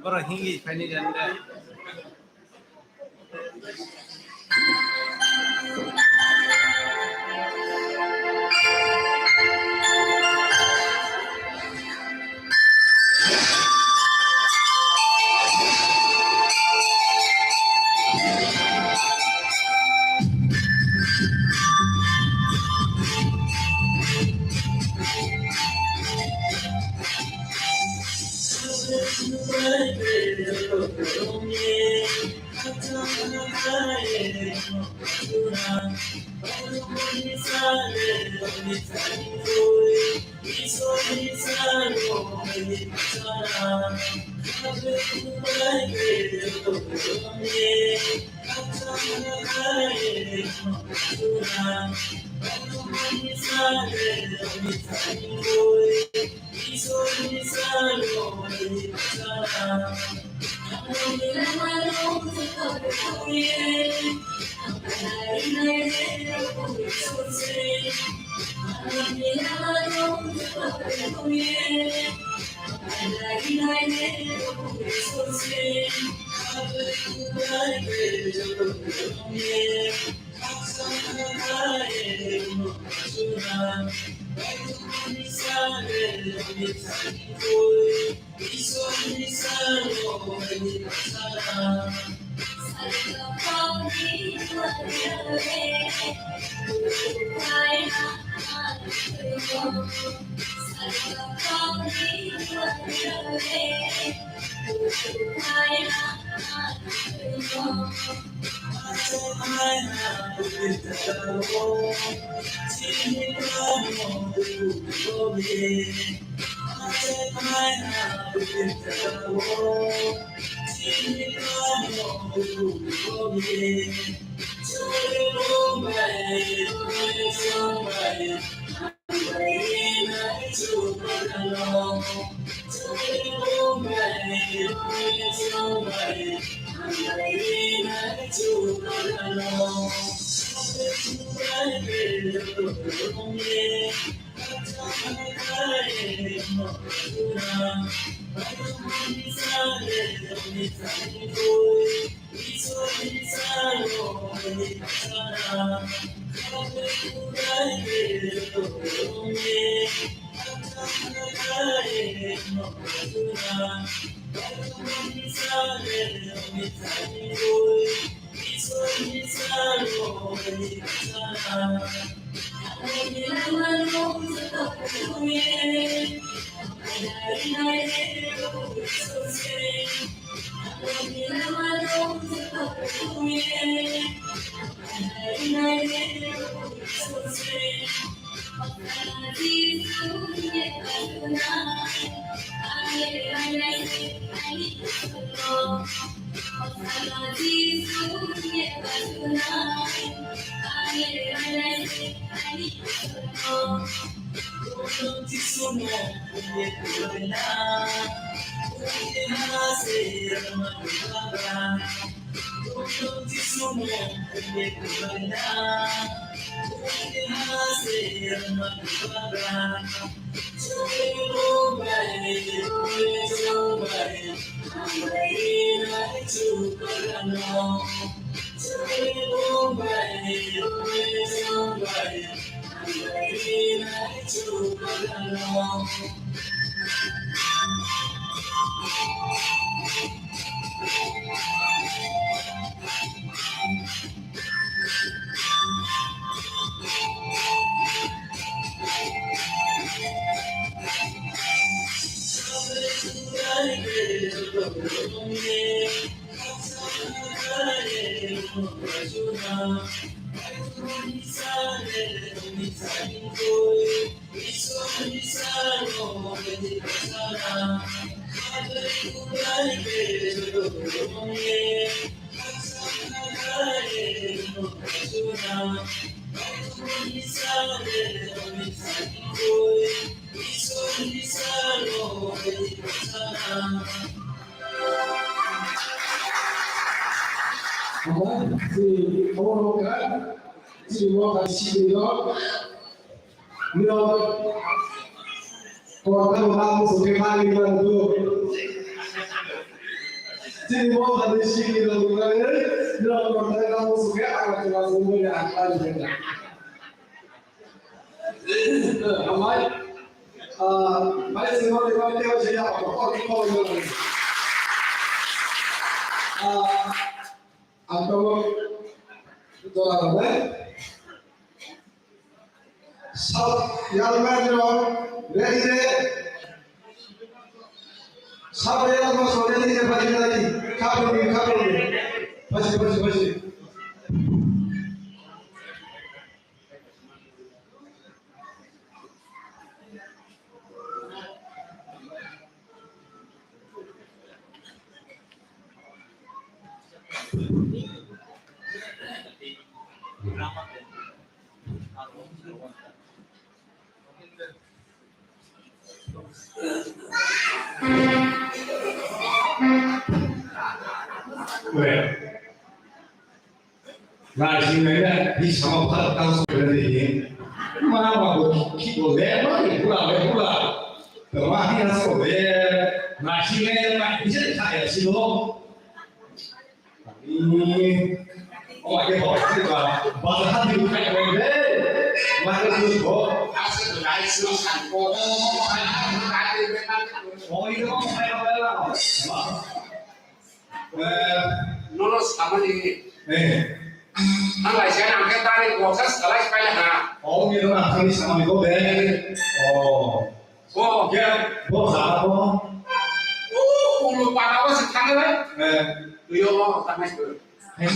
Boro hingi phaini jani de. Chini mo ka sini no. Nirok korta mo ka mo suke mani ma do. Chini mo ka sini no. Nirok korta ka mo suke aga chula mo ya ka ni. Amai. Ah, mai se mo de mo de o se ya ko ko ko. Ah, Ang tongo jora rok bai. Sab yalma rok ready de. Sab yalma rok ready de, ready, ready. Kapung ni, kapung ni. Pasi, pasi, pasi. Naisinglaina, hi sama phar tang so kene hi. Ma ma bo ki bo le ma ni bula le bula. Tama hi ha so le. Naisinglaina hi je kha ya si lo. Ni. O ma ke bo si ba. Ba ha di ka ko le. Ma ke si bo. O ni ko ma ya ba la. Eh, nono samani. Eh. Ang lai siya nang ke tari bosa salai pai ha. Oh, ni nono samani samani ko be. Oh. Oh. Ya, bo ha bo. Oh, ulo para wa si thang le. Eh. Yo mo ta mai ko. Eh,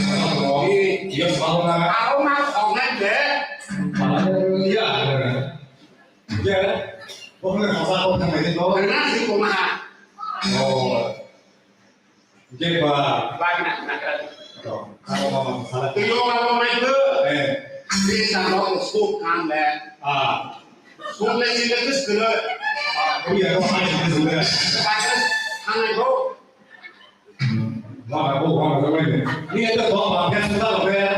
oh. Ni yo sa na. Aro ma khong na de. Para ya. Ya. Bo na sa ko thang le ko. Na si ko ma. Oh. Jeba. Bak na, na, na. To, ano mama sala. Tuyo mama mai tu. Eh. Di sano suk kan le. Ah. Suk le sila tu sekala. Kuya ko hai tu juga. Bagus, hangai ko. Mama ko, mama ko mai. Ni ada ko mama kan sudah lo ya.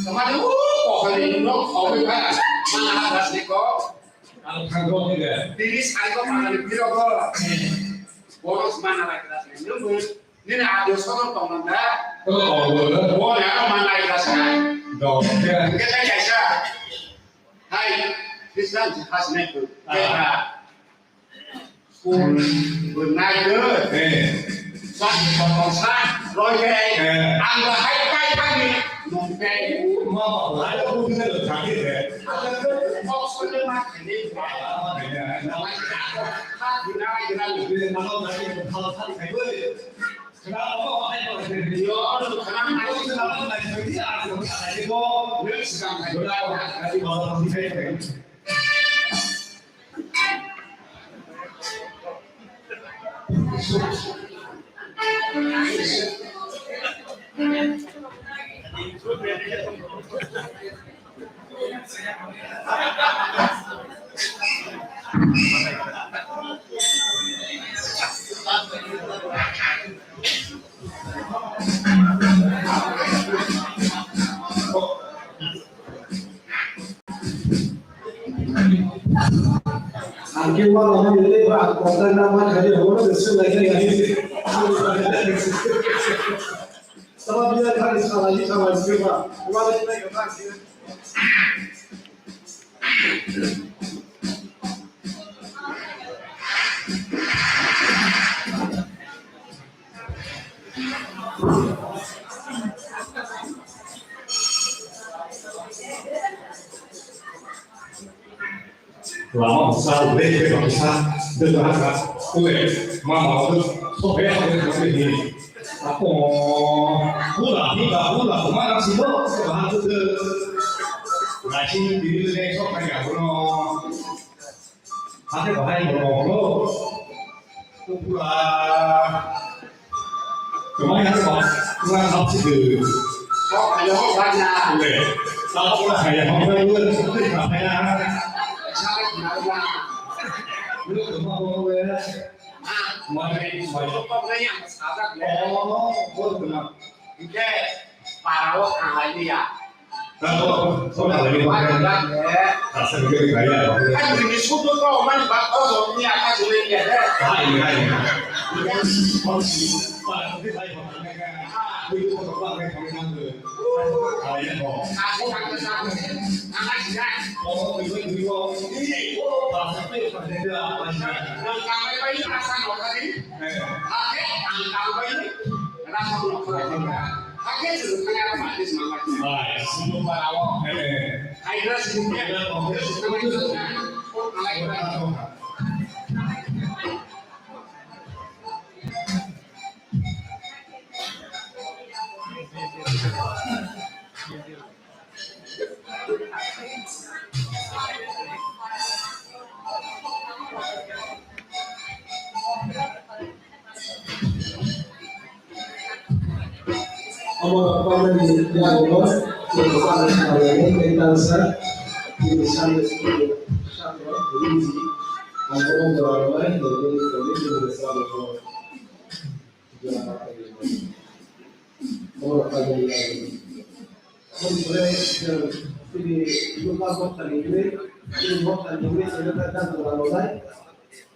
Kemana? Oh, kok hari ini no, kau ni kan. Mana ada sih kok? Ang thang ko ni de. Tini sai ko mana ni piro ko? Bono mana lagi dah sih. Nini ado sono tongmanda. Bono ya mana lagi dah sih. Do. Kita kaisa. Hai, Krishna jihaz naik tu. Ah. Bwnaitwi. Eh. Sak kotor sak roi khe. Eh. Ang bo hai pai thangni nung tei. Ma ba lai ko bwkhe lo thangni re. Kok soi ma thangni. Nalai kha, nalai kha. Nalai kha. Yo, nung khana nai. Nung swkang hai. Ang khe uanama nini ba ang kok na ma kha di, omo no swng lai khe lai. Sama biya kha ni sala ni kha ma sike ba. Uanama nini ba. Lama bwsa le khe baksa de ba ha kule ma ma de so be ha de ko ni. Ako bula bula bula ma na si do ba ha de. Lai si ni le so ka ya no. Hake bahai borok rok. Pura. Kemai hake bah-, pura hapsi de. Hwnkhe para o thang lai liya. Tamo, tamo lai liya. Tamo lai liya. Tasa ni kaya. Kan ni sudu ko man ba ko so ni aka jule liya de. Hai, hai. Omo rok paimani yago bo chwng kwchangni khalayani tei talsa chini Sunday school ni chhatro Riji ang bono jora rwnai, tei tei tei tei tei tei tei tei. Omo rok paimani yago. Omo ni pore chwng chini Luka Bokthani hwnwi, chini Bokthani hwnwi chwngno kha jora rwnai.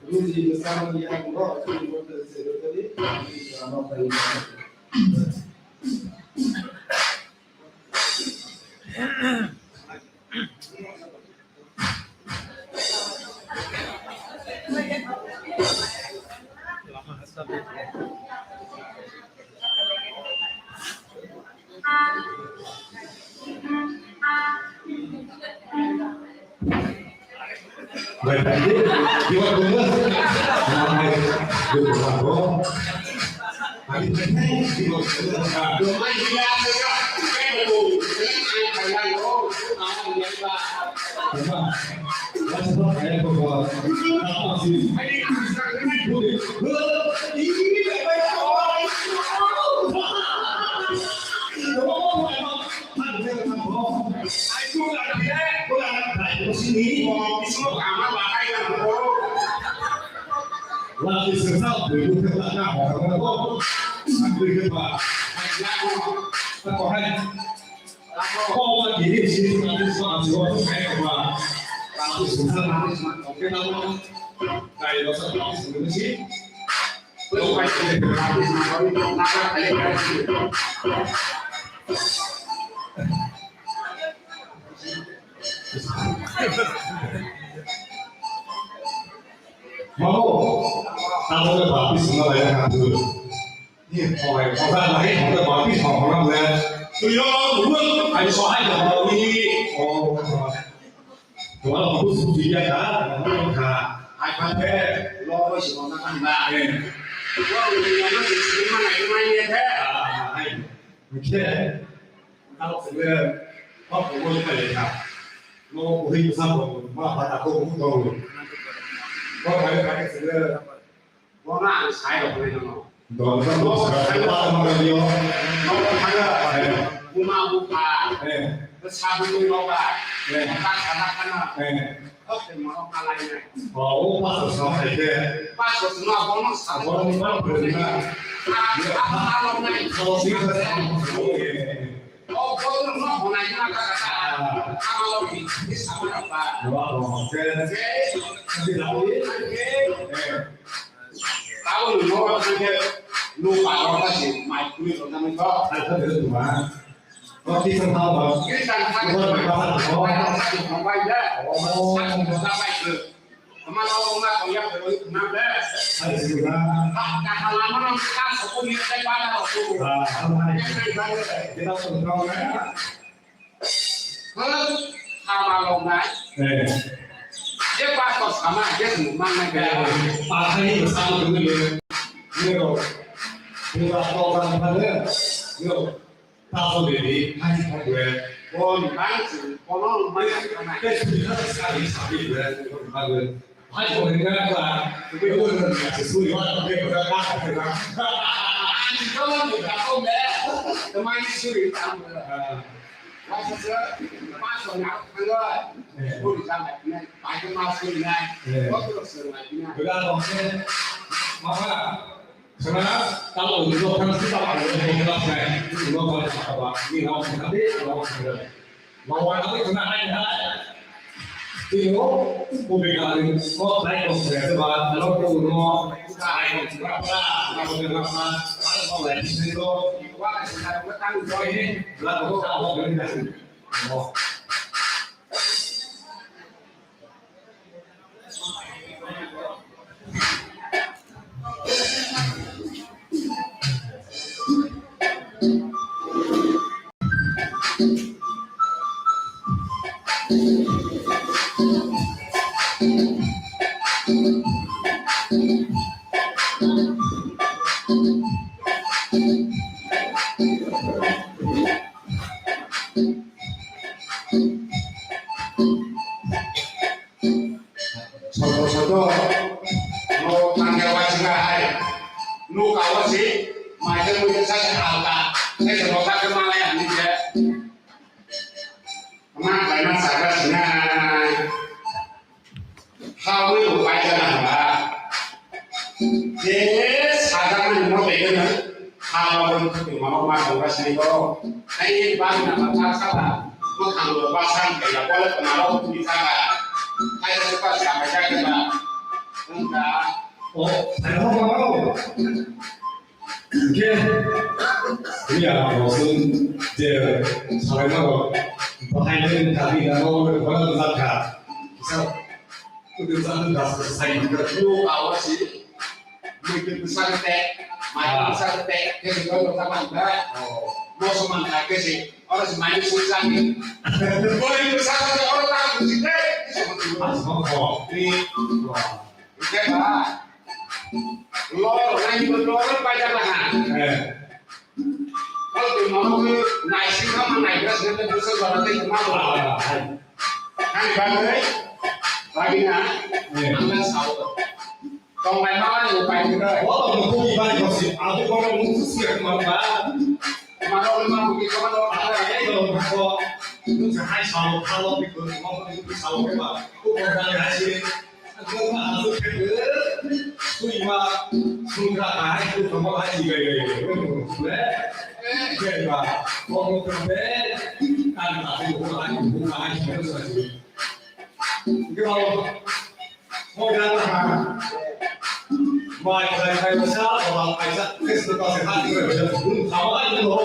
Riji bwskango yago, chini Bokthani chwngno kha jora rwnai. Mamo, tamo le baptisma lai ka tu. Ni khoi, khoi lai, khoi baptisma khoi le. Tu yo, lu, ai so ai da ni. Oh. Tuwala buku suci ya ta, buku ka. Ai pa te, lo ko si ko na kan ba. Eh. Ko ni ya no si si ma na ni ma ni te. Ah, ai. Oke. Kalau sudah, oh, buku ka ya ta. Lo ko hi sa ko, ma pa ta ko buku to. Ko ka ya ka sudah. Bono ang sai rok nai nono. Dol dol dol. Nogo thangya. Nogo thangya. Buma bupha. Eh. Sabuni noga. Eh. Kata kata kana. Eh. Oke, mono kalai nai. Oh, oh, pastor sama hai ke. Pastor sama bono sama. Bono bono bono. Ah, ah, ah, ah, nai. Kalau sih, eh. O bono no honai na ka ka. Amalo bi, bi sama ba. Wah, oke. Oke. Tidak boleh. Oke. Eh. Tahu no, no, no, no, paro kasi, mai kuli ko kami ko. Ada betul, Tuhan. Oh, kita tahu, Bang. Kita tahu. Bukan bahasa, oh. Bahasa, bahasa, bahasa. Oh. Bahasa, bahasa. Hai, sila. Ah, hai. Kita tahu, ya. Eh. Yo. Yo. Taso de di, hai hai we. Bon bang si, kono mai kana. Ke suri kha sa di sa di we, ba we. Hai ko ne ka ba, ke ko ne ka suri wa ke ka ka ka. Mama, kalau untuk transit apa yang mau jelaskan, ini mau apa? Ini mau apa? Mau apa? Kena hai hai. Tino, public gathering, so try to say ba, kalau tu no, try to say ba, kalau tu no, kalau tu no, ini, lah tu tak mau. Soto soto no tangya waisika hai. No kawa si maja muja sa halka. Sai soto sa kemala ya ni je. Ma kaina saga sina. Hawi upai jana ba. Je saga ni no begena. Halo, mano ma dongga sini ko. Ai ba na ba ta sa ba. Mo thang lo ba sang ke ya ko le ma lo ni ta ba. Ai sa pa sa ba ja ke ba. Nta. O, ai ho ma lo. Ke. Ni ya ko sun je sa ba ma ko. Ba hai le ta ni na ko ko la ta ka. Sa. Kudu sa ta sa. Yo ka wa si. Mui twi bwsakte, mai twi bwsakte, khe se doi rok ta man ba. Moso man kha khe se, oro se mai twi bwsakni. Boi bwsakte oro ta bwsakte. Khe ba, lo nai ni lo pai da na ha. Kol twi mo nai si kha man nai bwsakte bwsak ba te ma ba. Ani bagwi, bagina, eh, ang na sao. Tong lai ma ni upai ni bai. Bo tong ko ni bai ko si, a ko ko ni musu si ko ma ba. Ma ro ma ko ki ko ma ro. A ko ai ko ko. Ni sa hai sao, ka lo ki ko, mo ko ni sao ke ba. Ko ko ga ni hai si. Ko ma a ko ke. Sui ma, sui ka hai ko ko ma hai si bai bai. Be, be ba. Ko ko be. Kan ta ko ko hai ko hai si. Mai khai khai sa, ba khai sa, kis to ta se hati ko je, un khama ni ho.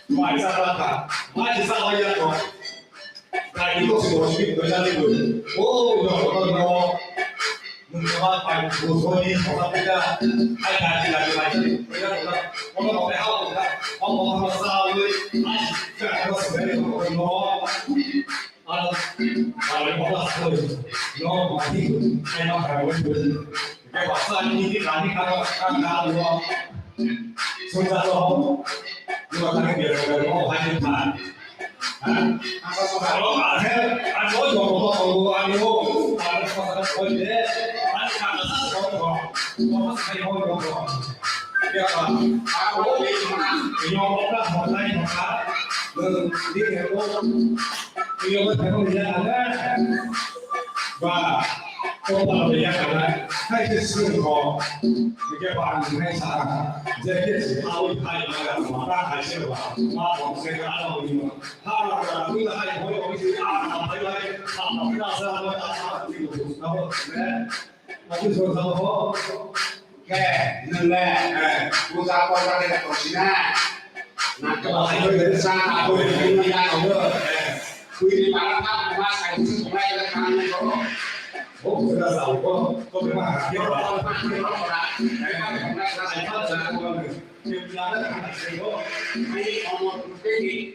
Mai sa ta ta, mai sa wa ya ko. Kai ni ko si ko si ko ja ni ko. O, no, no, no. Nungkha pai bujoni thokha pida, hai kaji lagi lagi, pida thokha, omo thokha hao thokha, omo thokha sawi, ai, kha thokha sumai thokha no, ano, ano thokha sawi, no, mati, hai no hai wai wai, ke basa ni ni kani kha thokha kha no, sungsa thokha, no thokha ke thokha no, hai thokha. Ba, ko ba ya kana, hai se sung ko, ke ba ni hai sa, je ke si hao hai ma ga ma ta hai se ba, ma ko se ga ma ni ma, ha la ga tu la hai ko ko si a ma hai hai, ha ma ga sa ma ta sa ti ko na ho ne, ma tu so sa ho. Khe, nwng le, eh, puja porda de kochina. Na kebo hai de sa, abo de nwng ya ko. Kui ni para ta ma sai su ko lai de kan ne ko. Oh, puja sa ko, ko ma ha. Yo, ko ma ha, yo, ko ma ha. Eh, ko ma ha, sai pa sa ko. Ke puja de kan sai ko. Ai, ko mo tu ke ni.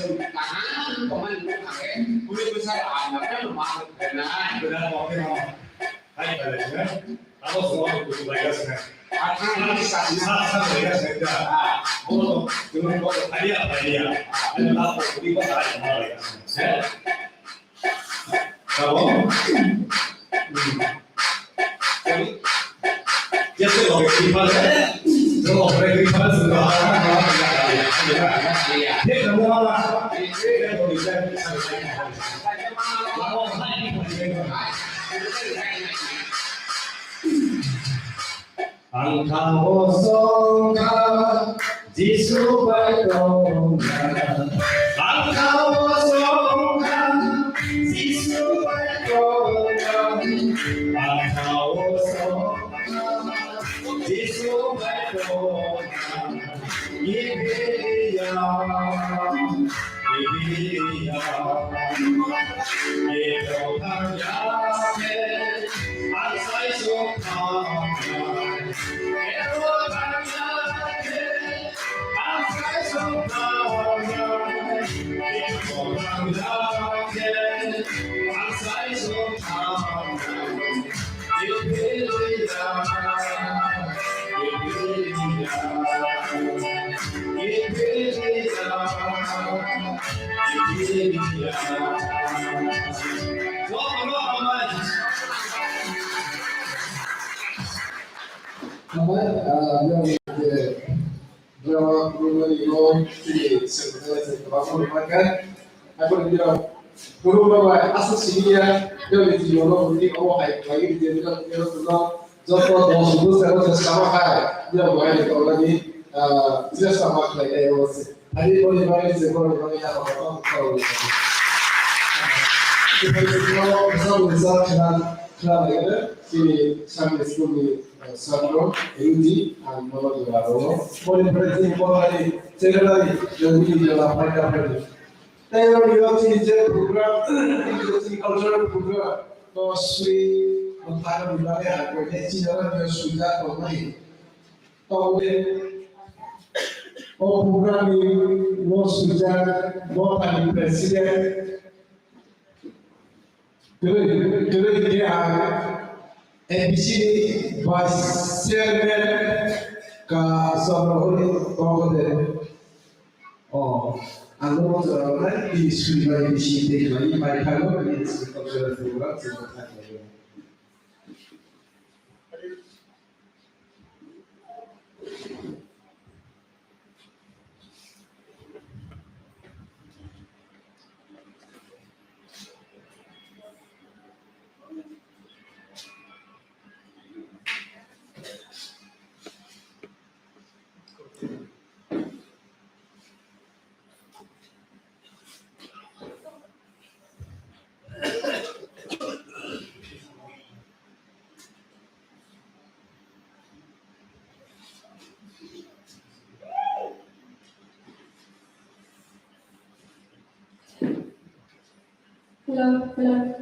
Chwng kaham tongmani wngkha khe, bwrwi bwsa rang rwna ma rwkha na. Bwrwi rok khe no. Hai kale na. Abo song ko tu bai gas na. Athang ni sa sa. Sa sa bai gas na. Ah. Bo to, tu bo to, hadiah, hadiah. Ani last ko tu ko sa ma bai gas na. Tamo? Jese lo ke kripa le. Lo ke kripa le. Thik na mo ma. Ang thago songkha Jisu bai tongkha. Ang thago songkha Jisu bai tongkha. Ang thago songkha Jisu bai tongkha. Ibiya, ibiya, ibiya. Hambai, ah, yang, eh, drama, drama ni role, sini, sebenarnya, saya termasuk mereka. Aku tidak, guru bawa, asal sini ya, yang di sini, orang ini kamu hai, lagi di dia, dia, dia, dia, joto dos bosor, saya sama hai, yang bawa di orang ini, ah, tidak sama kayak saya, bos. Ani boni bagwi chwng boni bagwi yakarno khoroknwi. Chini Sunday school ni, eh, satro, U G, ang nono jora rogo. Boni bagwi chini boni bagwi secretary, jodi jora paida paida. Tei boni bagwi chini je program, chini cultural program. To sri motha ni bagwi ang koi ne chini rok no swijak tongnai. To o program ni no swijak motha ni president. Kwrwi, kwrwi khe ang M B C ni Vice Chairman ka Chondro Hori Kongode. Oh, ang no jora nai, di suri bai di si de khlai bai thago, di si cultural program se thanglaio. Hello, hello.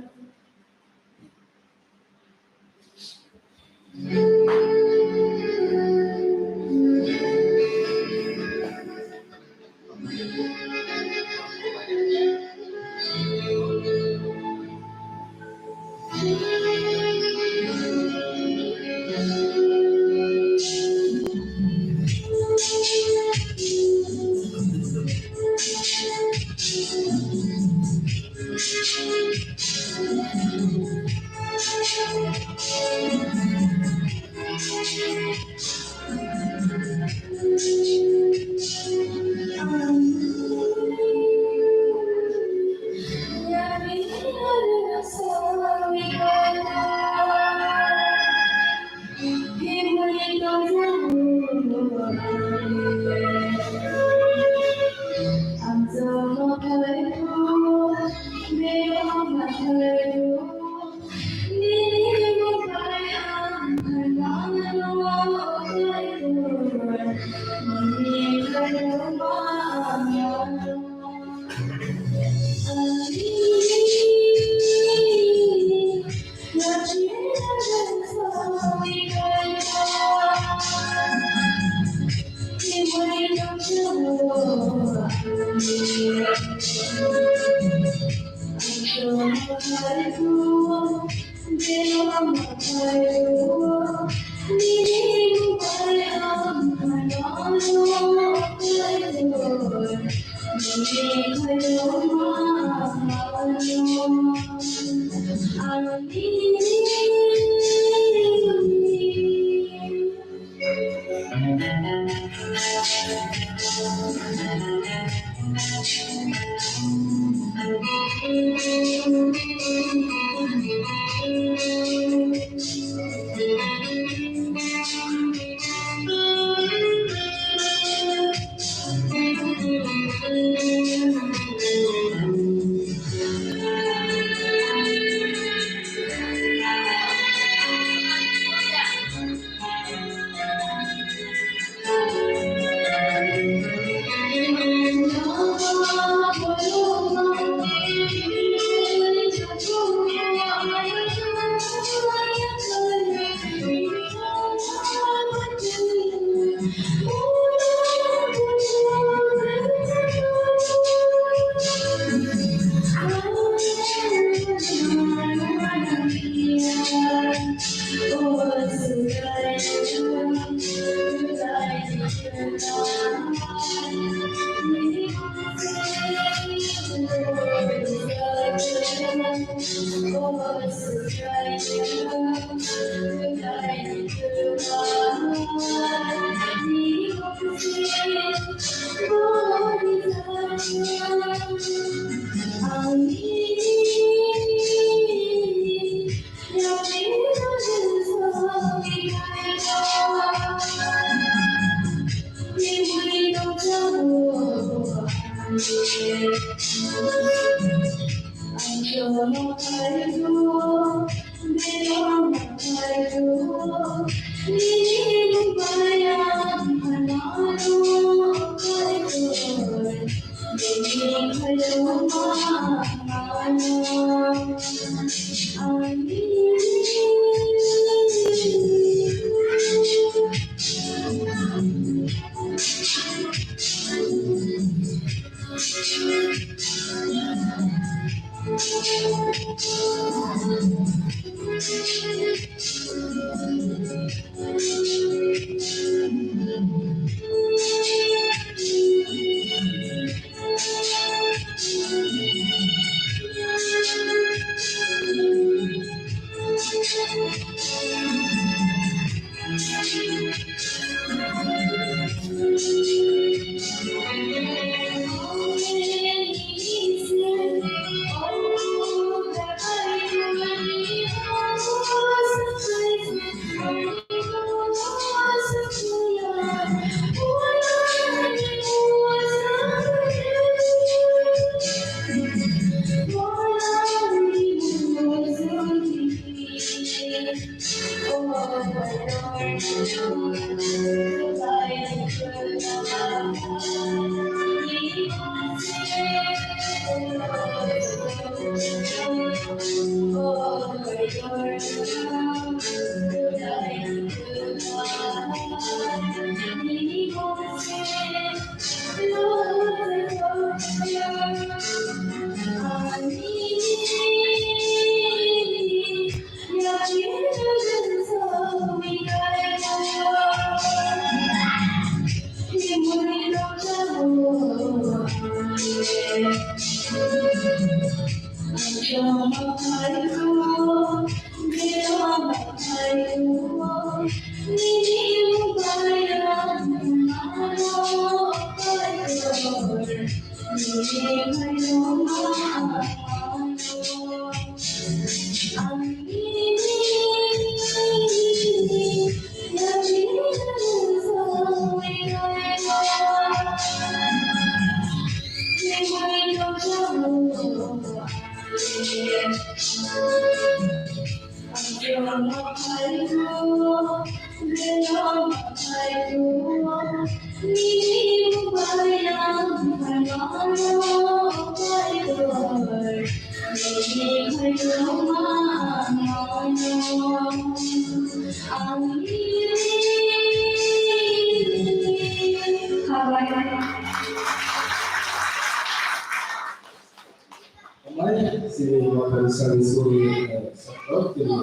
Amai, sini Motha Service ni, eh, sector, tini,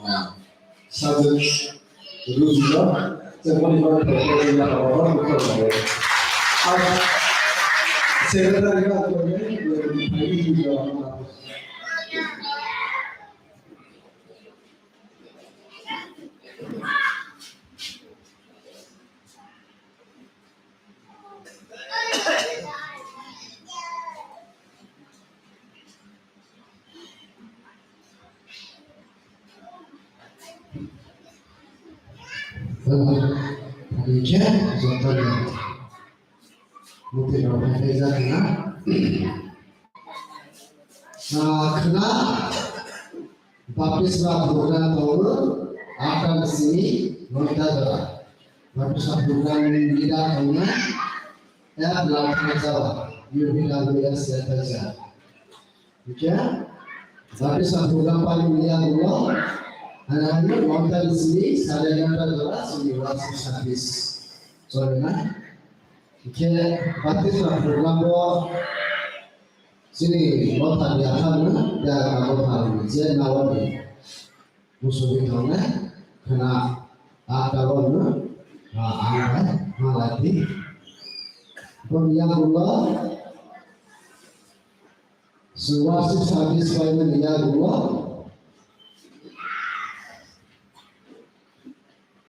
eh, Sajid Rujino, Chengmani Motha Service ni, eh, Secretary ni, eh, Hingke jotono muti rok hai khe jak na. Ah, khna baptisma program tongo, atta ni simi noita jora. Baptisma program ni leader tongo, F Lalthang Jaba, U P W S F H R. Hingke, baptisma program pali ni yagulo, ano ano noita ni simi sare egarota jora simi worship service cholina. Hingke, baptisma program bo chini Motha ni aphano, ya Motha ni je nawani. Musubi tongnai khna a tabok no, ah, ang bai malai di. Boni yagulo, worship service bai mani yagulo,